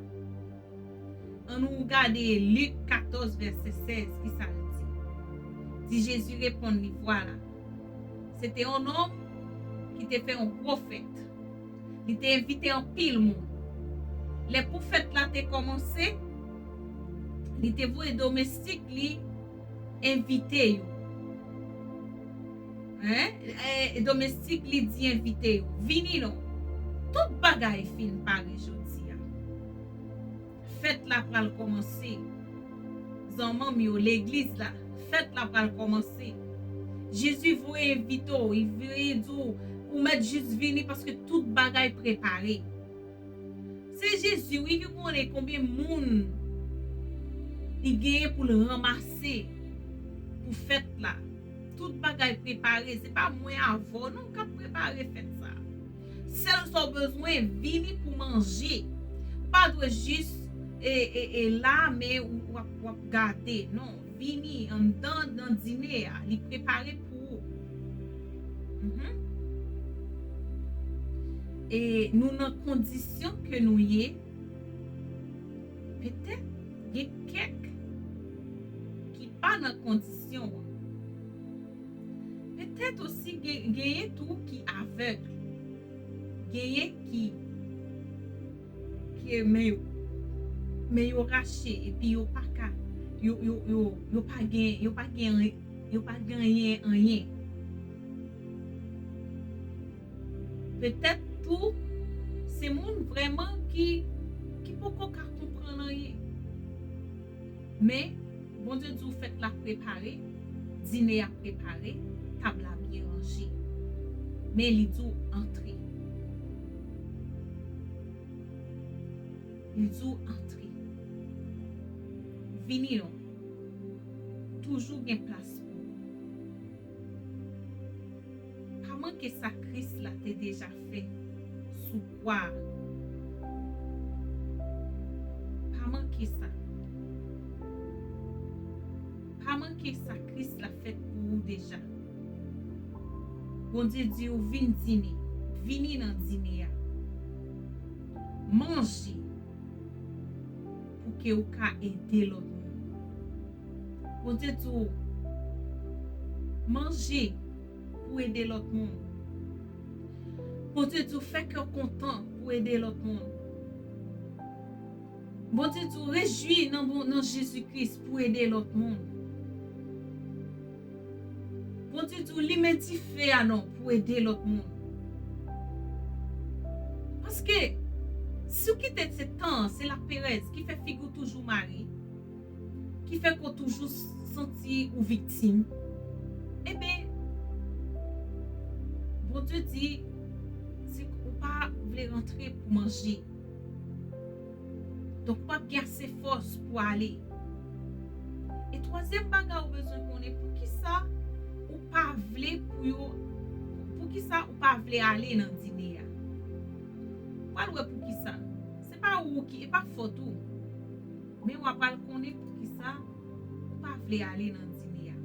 Ann nou gade Lik katòz, vèsè sèz, ki sa l di. Di Jezi reponn li, vwala, se te yon nonm ki te fè yon gwo fèt. Li te envite anpil moun. Lè pou fèt la te kòmanse, li te voye domestik li envite yo. Hein? E, domestik li di envite yo, vini non. Tout bagay fin pare jodi a. Fèt la pral kòmanse. Zanmanm yo, legliz la, fèt la pral kòmanse. Jezi voye envite w, li voye di w, ou mèt jis vini paske tout bagay prepare. Se Jezi, wi, ki konnen konbyen moun li genyen pou l ranmase pou fèt la. Tout bagay prepare. Se pa mwen avè w, non, k ap prepare fèt sa. Sèl sa w bezwen, vini pou manje. Ou pa dwe jis e, e, e la, men ou, w ap, w ap gade. Non, vini anndan nan dine a. Li prepare pou ou. Mhm. E nou nan kondisyon ke nou ye, petèt gen kèk ki pa nan kondisyon an. Petèt osi gen, genyen tou ki avèg. Genyen ki, ki men yo, men yo rache epi yo pa ka, yo, yo, yo, yo pa gen, yo pa gen, yo pa genyen anyen. Petèt tou, se moun vrèman ki, ki poko ka konprann anyen. Men, Bondye di w fèt la prepare, dine a prepare, tab la byen ranje. Men li di w antre. Li di w antre. Vini non. Toujou gen plas pou ou. Pa manke sa Kris la te deja fè sou kwa a. Pa manke sa. Pa manke sa Kris la fè pou ou deja. Bondye di w vin dine, vini nan dine a. Manje pou ke w ka ede lòt moun. Bondye di w manje pou ede lòt moun. Bondye di w fè kè w kontan pou ede lòt moun. Bondye di w rejwi nan, bon, nan Jezi Kris pou ede lòt moun. Bondye di w limen dife a non pou ede lòt moun. Paske si w kite se tan an, se laperèz ki fè figi w toujou mare, ki fè ke w toujou santi ou viktim, ebyen, Bondye di, se ou pa vle rantre pou manje. Donk, w p ap gen ase fòs pou ale. E twazyèm bagay ou bezwen konnen, poukisa ou pa vle pou yo, poukisa ou pa vle ale nan dine a? W al wè poukisa. Se pa ou ki, e pa fòt ou. Men w ap al konnen poukisa ou pa vle ale nan dine a.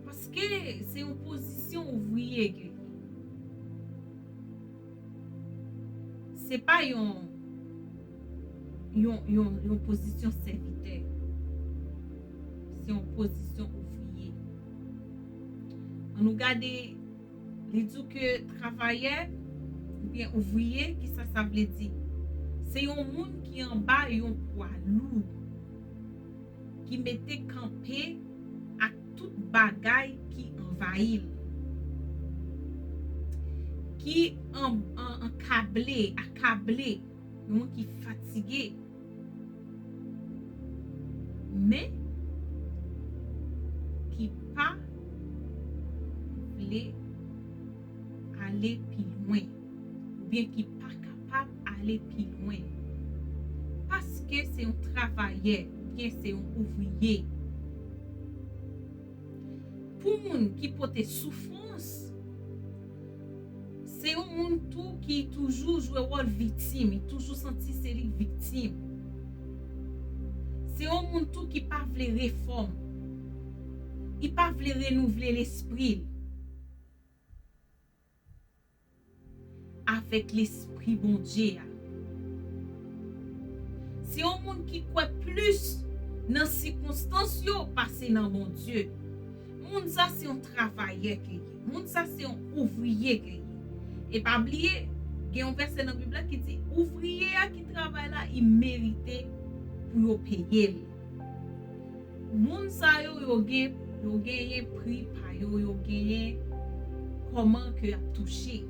Paske se yon pozisyon ouvriye ke li ye. Se pa yon, yon, yon, yon pozisyon sèvitè. Se yon pozisyon ouvriye. Ann nou gade, li di w ke travayè oubyen ouvriye, kisa sa vle di? Se yon moun ki anba yon pwa lou, ki mete kanpe ak tout bagay ki anvayi l, ki an, an, ankable, akable, yon moun ki fatige, men ki pa vle ale pi lwen, oubyen ki pa kapab ale pi lwen, paske se yon travayè, oubyen se yon ouvriye. Pou moun ki pote soufrans, se yon moun tou ki toujou jwe wòl viktim, li toujou santi se li k viktim. Se yon moun tou ki pa vle refòm. Li pa vle renouvle lespri l avèk lespri Bondye a. Se yon moun ki kwè plis nan sikonstans yo pase nan Bondye. Moun sa se yon travayè ke li ye. Moun sa se yon ouvriye ke li ye. E pa bliye, gen yon vèsè nan Bib la ki di, ouvriye a ki travay la, li merite pou yo peye l. Moun sa yo, yo gen, yo genyen pri pa yo, yo genyen kòman ke y ap touche.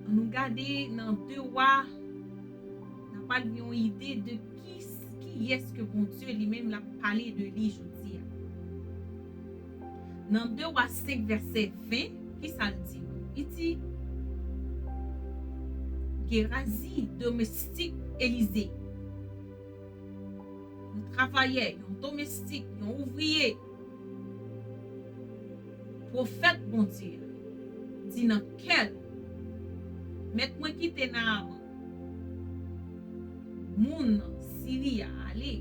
Ann nou gade nan de Wa, n ap al gen yon ide de ki, kiyès ke Bondye li menm l ap pale de li jodi a. Nan de Wa senk vèsè ven, kisa l di? Li di, Géhazi, domestik Elize, yon travayè, yon domestik, yon ouvriye, pwofèt Bondye a, di nan kè l, mèt mwen kite Naaman, moun Siri a, ale,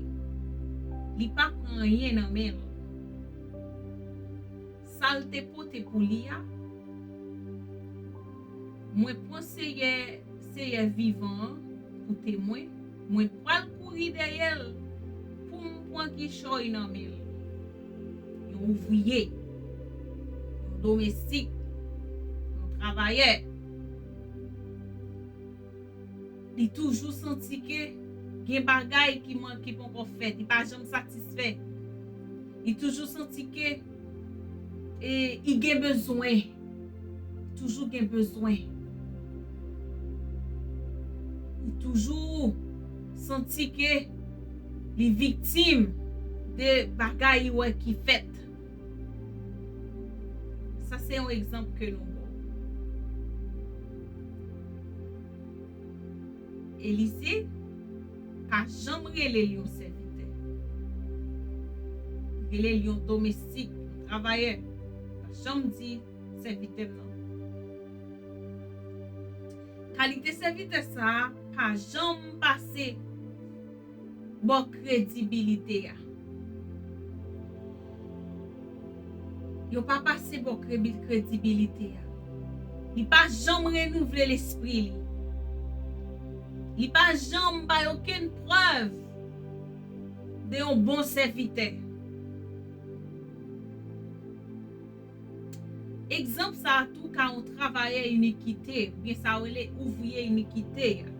li pa pran anyen nan men l. Sa l te pote pou li a, mwen pran Seyè, Seyè vivan an pou temwen, mwen pral kouri dèyè l pou m pran kichòy nan men l. Yon ouvriye, yon domestik, yon travayè. Li toujou santi ke gen bagay ki manke poko fèt, li pa janm satisfè. Li toujou santi ke, e, li gen bezwen. Toujou gen bezwen. Li toujou santi ke li viktim de bagay li wè ki fèt. Sa se yon egzanp ke nou ba w. Elize pa janm rele l yon sèvitè. Li rele l yon domestik, yon travayè. Pa janm di sèvitè m nan. Kalite sèvitè sa a pa janm pase bò kredibilite a. Yo pa pase bò krebi-, kredibilite a. Li pa janm renouvle lespri li. Li pa janm bay okenn prèv de yon bon sèvitè. Egzanp sa a tou ka yon travayè inikite, oubyen sa yo rele ouvriye inikite a.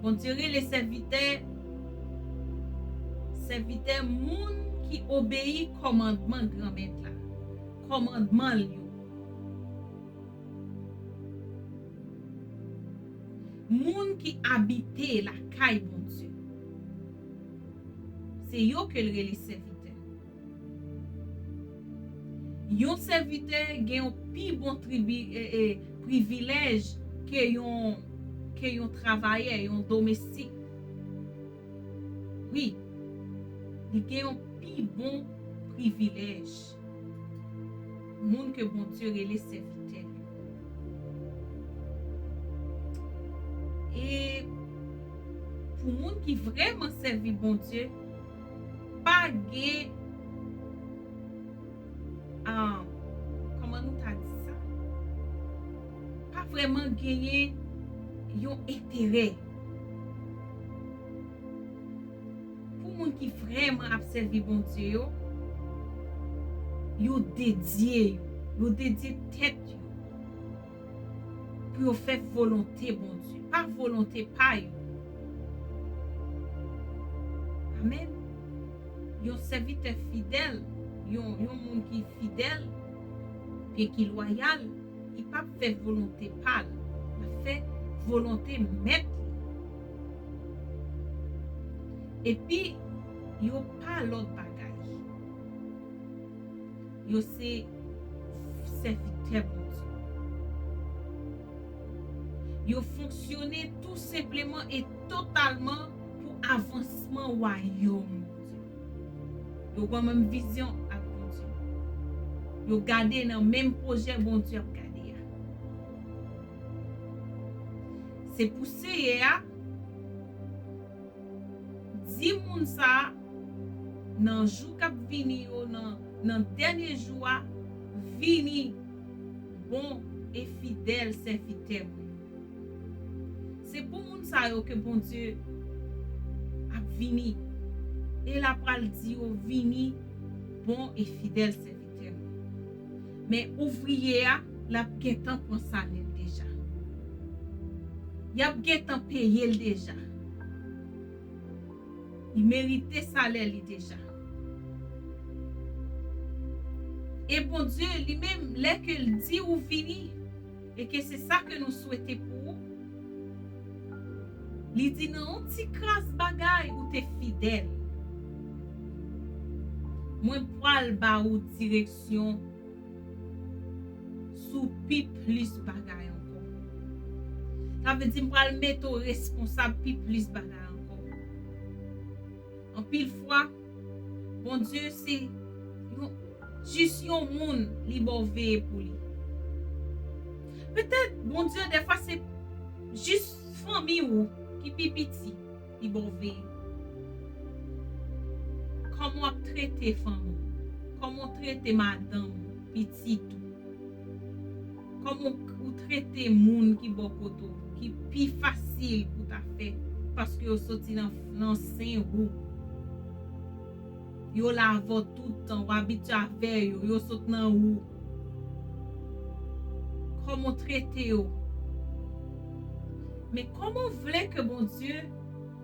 Bondye rele sèvitè, sèvitè moun ki obeyi kòmandman Granmèt la, kòmandman l yo. Moun ki abite lakay Bondye. Se yo ke l rele sèvitè. Yon sèvitè gen yon pi bon tribi, e, e, privilèj ke yon, ke yon travayè, yon domestik. Wi, li gen yon pi bon privilèj. Moun ke Bondye rele sèvitè l yo. E pou moun ki vrèman sèvi Bondye, pa gen, ah, kòman nou ta di sa? Pa vrèman genyen yon enterè. Pou moun ki vrèman ap sèvi Bondye yo, yo dedye yo, yo dedye tèt yo pou yo fè volonte Bondye, pa volonte pa yo. Amèn. Yon sèvitè fidèl, yon, yon moun ki fidèl, byen ki lwayal, li p ap fè volonte pa l, l ap fè volonte mèt li. Epi, yo pa lòt bagay. Yo se sèvitè Bondye. Yo fonksyone tou senpleman e totalman pou avansman wayòm Bondye. Yo gen menm vizyon ak Bondye. Yo gade nan menm pwojè Bondye ap gade a. Se pou Seyè a di moun sa a, nan jou k ap vini yo, nan, nan dènye jou a, vini, bon e fidèl sèvitè mwen. Se pou moun sa yo ke Bondye ap vini. E l ap pral di yo, vini, bon e fidèl sèvitè mwen. Men ouvriye a, l ap gentan pran salè l deja. Y ap gentan peye l deja. Li merite salè li deja. E Bondye, li menm, lè ke l di ou vini, e ke se sa ke nou swete pou ou, li di, nan yon ti kras bagay, ou te fidèl. Mwen pral ba ou direksyon sou pi plis bagay ankò. Sa vle di, m pral mete w responsab pi plis bagay ankò. Anpil fwa, Bondye se yon, jis yon moun li ba w veye pou li. Petèt, Bondye, dèfwa, se jis fanmi w ki pi piti li ba w veye. Kòman w ap trete fanmi w? Kòman w trete madanm ou, pitit ou? Kòman ou trete moun ki bò kote w, ki pi fasil pou ta fè, paske yo soti nan, nan sen ou? Yo la avè w tout tan, w abitye avè yo, yo sot nan ou. Kòman w trete yo? Men kòman w vle ke Bondye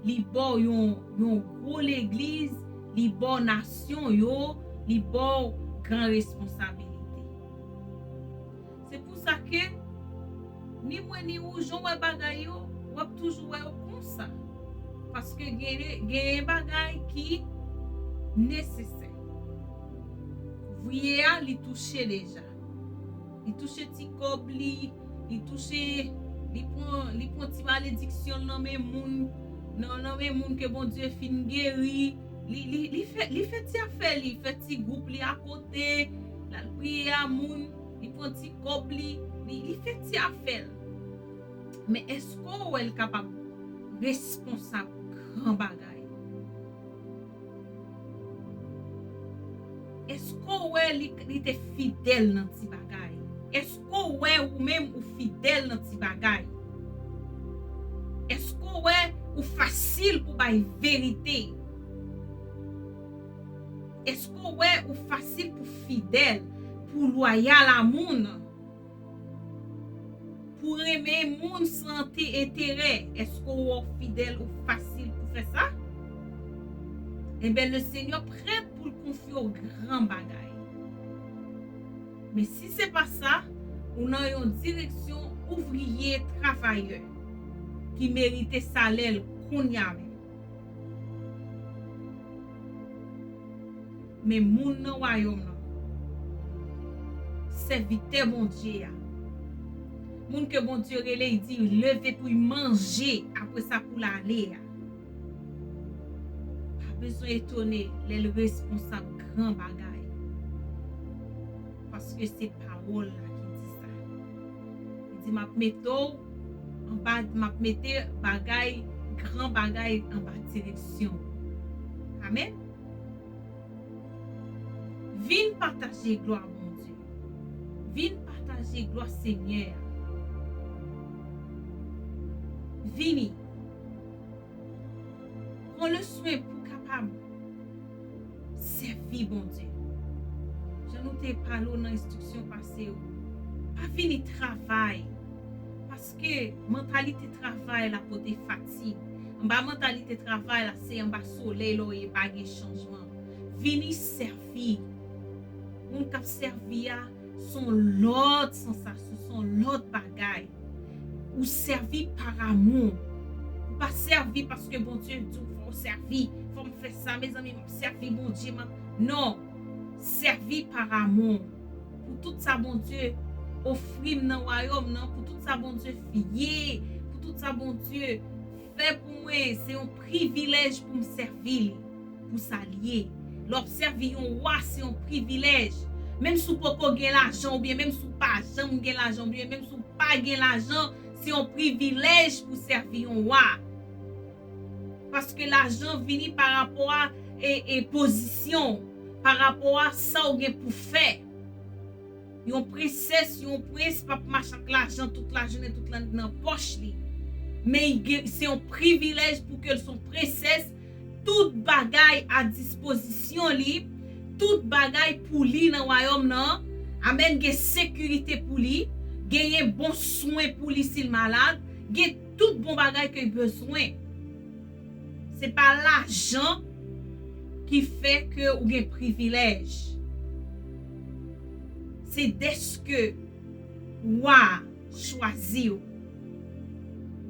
li ba w yon, yon gwo legliz, li ba w nasyon yo, li ba w gran responsabilite? Se pou sa ke ni mwen ni ou, jan w wè bagay yo, w ap toujou wè yo konsa. Paske genyen, genyen bagay ki nesesè. Ouvriye a, li touche deja. Li touche ti kòb li, li touche, li pran, li pran ti malediksyon nan men moun, nan, nan men moun ke Bondye fin geri. Li, li, li fè, li fè ti afè li, fè ti gwoup li akote, l al priye a moun, li pran ti kòb li, li, li fè ti afè l. Men èske w wè l kapab responsab gran bagay? Èske Èske w wè li, li te fidèl nan ti bagay? Èske w wè ou menm ou fidèl nan ti bagay? Èske w wè ou fasil pou bay verite? Èske w wè ou fasil pou fidèl, pou lwayal a moun? Pou renmen moun san te enterè? Èske w wè w fidèl, ou fasil pou fè sa? Enben, le Senyè prèt pou l konfye w gran bagay. Men si se pa sa, ou nan yon direksyon ouvriye, travayè, ki merite salè l kounye a menm. Men moun nan wayòm nan, sèvitè Bondye a, moun ke Bondye rele, li di leve pou l manje, apre sa pou l ale a, pa bezwen etone lè l responsab gran bagay. Paske se pawòl la ki di sa. Li di, "M ap mete w anba, m ap mete bagay, gran bagay anba direksyon." Amèn. Vin pataje glwa Bondye. Vin pataje glwa Senyè a. Vini. Pran le swen pou kapab sèvi Bondye. Jan nou te pale w nan enstriksyon pase yo, pa vini travay. Paske mantalite travay la pote fatig. Anba mantalite travay la, se anba solèy la w ye, pa gen chanjman. Vini sèvi. Moun k ap sèvi a, se yon lòt sansasyon, se yon lòt bagay. Ou sèvi par amour. Ou pa sèvi paske Bondye di w fò w sèvi. Fò m fè sa, mezanmi, m ap sèvi Bondye. M ap... Non. Sèvi par amour. Pou tout sa Bondye ofri m nan wayòm nan, pou tout sa Bondye ye, pou tout sa Bondye fè pou mwen, se yon privilèj pou m sèvi li, pou sa l ye. Lè w ap sèvi yon wa, se yon privilèj. Menm si w poko gen lajan, oubyen menm si w pa janm gen lajan, oubyen menm si w pa gen lajan, se yon privilèj pou sèvi yon wa. Paske lajan vini pa rapò a, e, e pozisyon, pa rapò a sa w gen pou fè. Yon prensès, yon prens p ap mache ak lajan tout lajounen, tout lannwit nan pòch li. Men li gen, se yon privilèj pou ke l se yon prensès, tout bagay a dispozisyon li, tout bagay pou li nan wayòm nan. Amèn, gen sekirite pou li, genyen bon swen pou li si l malad, gen tout bon bagay ke l bezwen. Se pa lajan ki fè ke ou gen privilèj. Se dèske wa a chwazi w,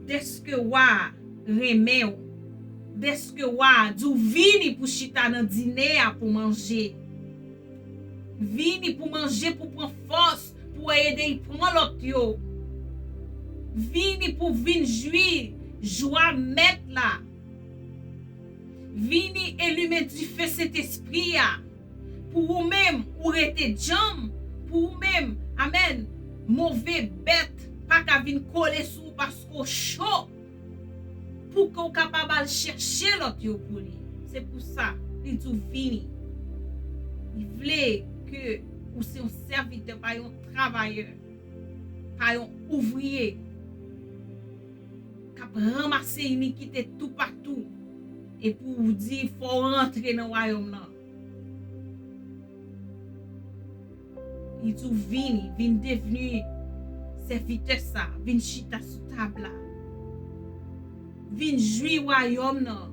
dèske wa a renmen w, dèske wa a di w vini pou chita nan dine a pou manje. Vini pou manje, pou pran fòs, pou ede l pran lòt yo. Vini pou vin jwi jwa Mèt la. Vini elimen dife Sentespri a. Pou ou menm, ou rete djanm. Pou ou menm, amèn, move bèt pa ka vin kole sou ou paske w cho. Pou ke w kapab al chèche lòt yo pou li. Se pou sa, li di w vini. Li vle ke ou se yon sèvitè, pa yon travayè, pa yon ouvriye k ap ranmase inikite toupatou, epi w di fò w rantre nan wayòm nan. Li di w vini, vin devni sèvitè sa, vin chita sou tab la. Vin jwi wayòm nan.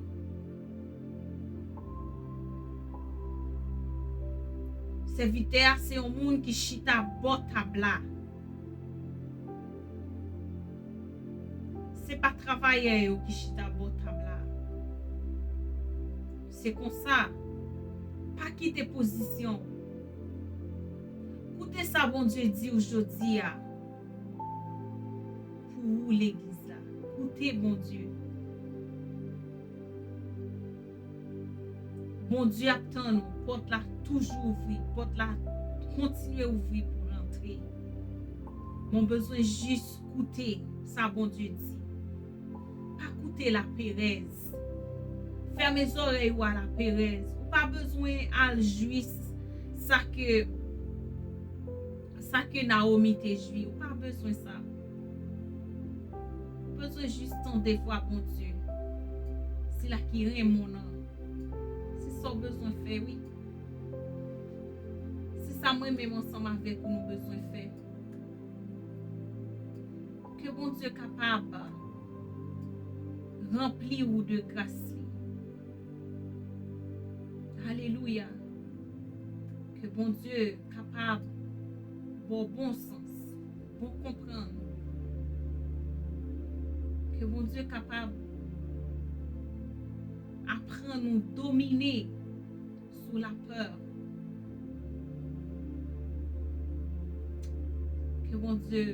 Sèvitè a se yon moun ki chita bò tab la. Se pa travayè yo ki chita bò tab la. Se konsa, pa kite pozisyon w. Koute sa Bondye di w jodi a pou ou, legliz la. Koute Bondye. Bondye ap tann ou. Pòt la toujou ouvri. Pòt la kontinye ouvri pou rantre. Bon, bezwen jis koute sa Bondye di. Pa koute laperèz. Fèmen zòrèy ou a laperèz. Ou pa bezwen al jwi s-, Sa ke, sa ke Naomi te jwi, ou pa bezwen sa. Ou bezwen jis tande vwa Bondye. Sila ki renmen w nan. Se sa w bezwen fè, wi. Se sa mwen menm ansanm avèk ou nou bezwen fè. Ke Bondye kapab ranpli ou de gras li. Alelouya. Ke Bondye kapab ba w bon sans, bon konprann. Ke Bondye kapab aprann ou domine sou lapè. Ke Bondye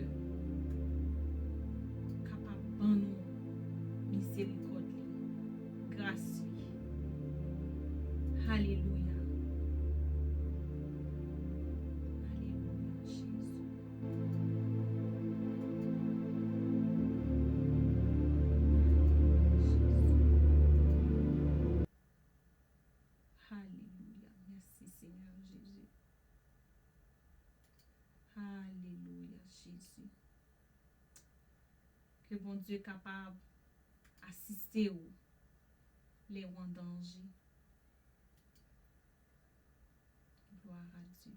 kapab ban nou mizerikòd li, gras li. Alelouya. Alelouya, Jezi. Alelouya. Mèsi, Senyè Jezi. Alelouya, Jezi. Ke Bondye kapab asiste w lè w an danje. Glwa a Dye.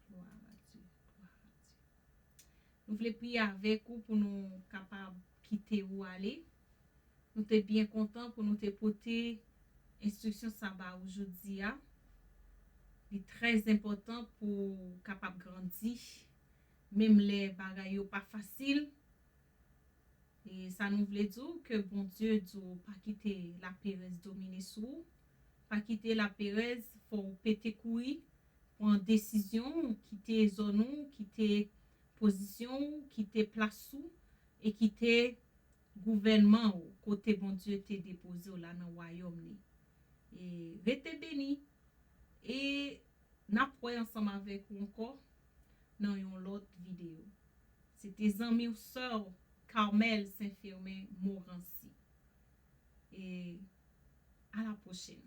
Glwa a Dye. Glwa a Dye. Nou vle priye avèk ou pou nou kapab kite ou ale. Nou te byen kontan pou nou te pote enstriksyon sa ba ou jodi a. Li trè enpòtan pou w kapab grandi, menm lè bagay yo pa fasil. E sa nou vle di w, ke Bondye di w pa kite laperèz domine sou ou, pa kite laperèz fè w pete kouri, pran desizyon, kite zòn ou, kite pozisyon ou, kite plas ou, e kite gouvènman ou, kote Bondye te depoze w la nan wayòm li. E rete beni. E n ap wè ansanm avèk ou ankò nan yon lòt videyo. Se te zanmi w, sè w, Carmel Saint Firmin Morancy. E a la pwochèn.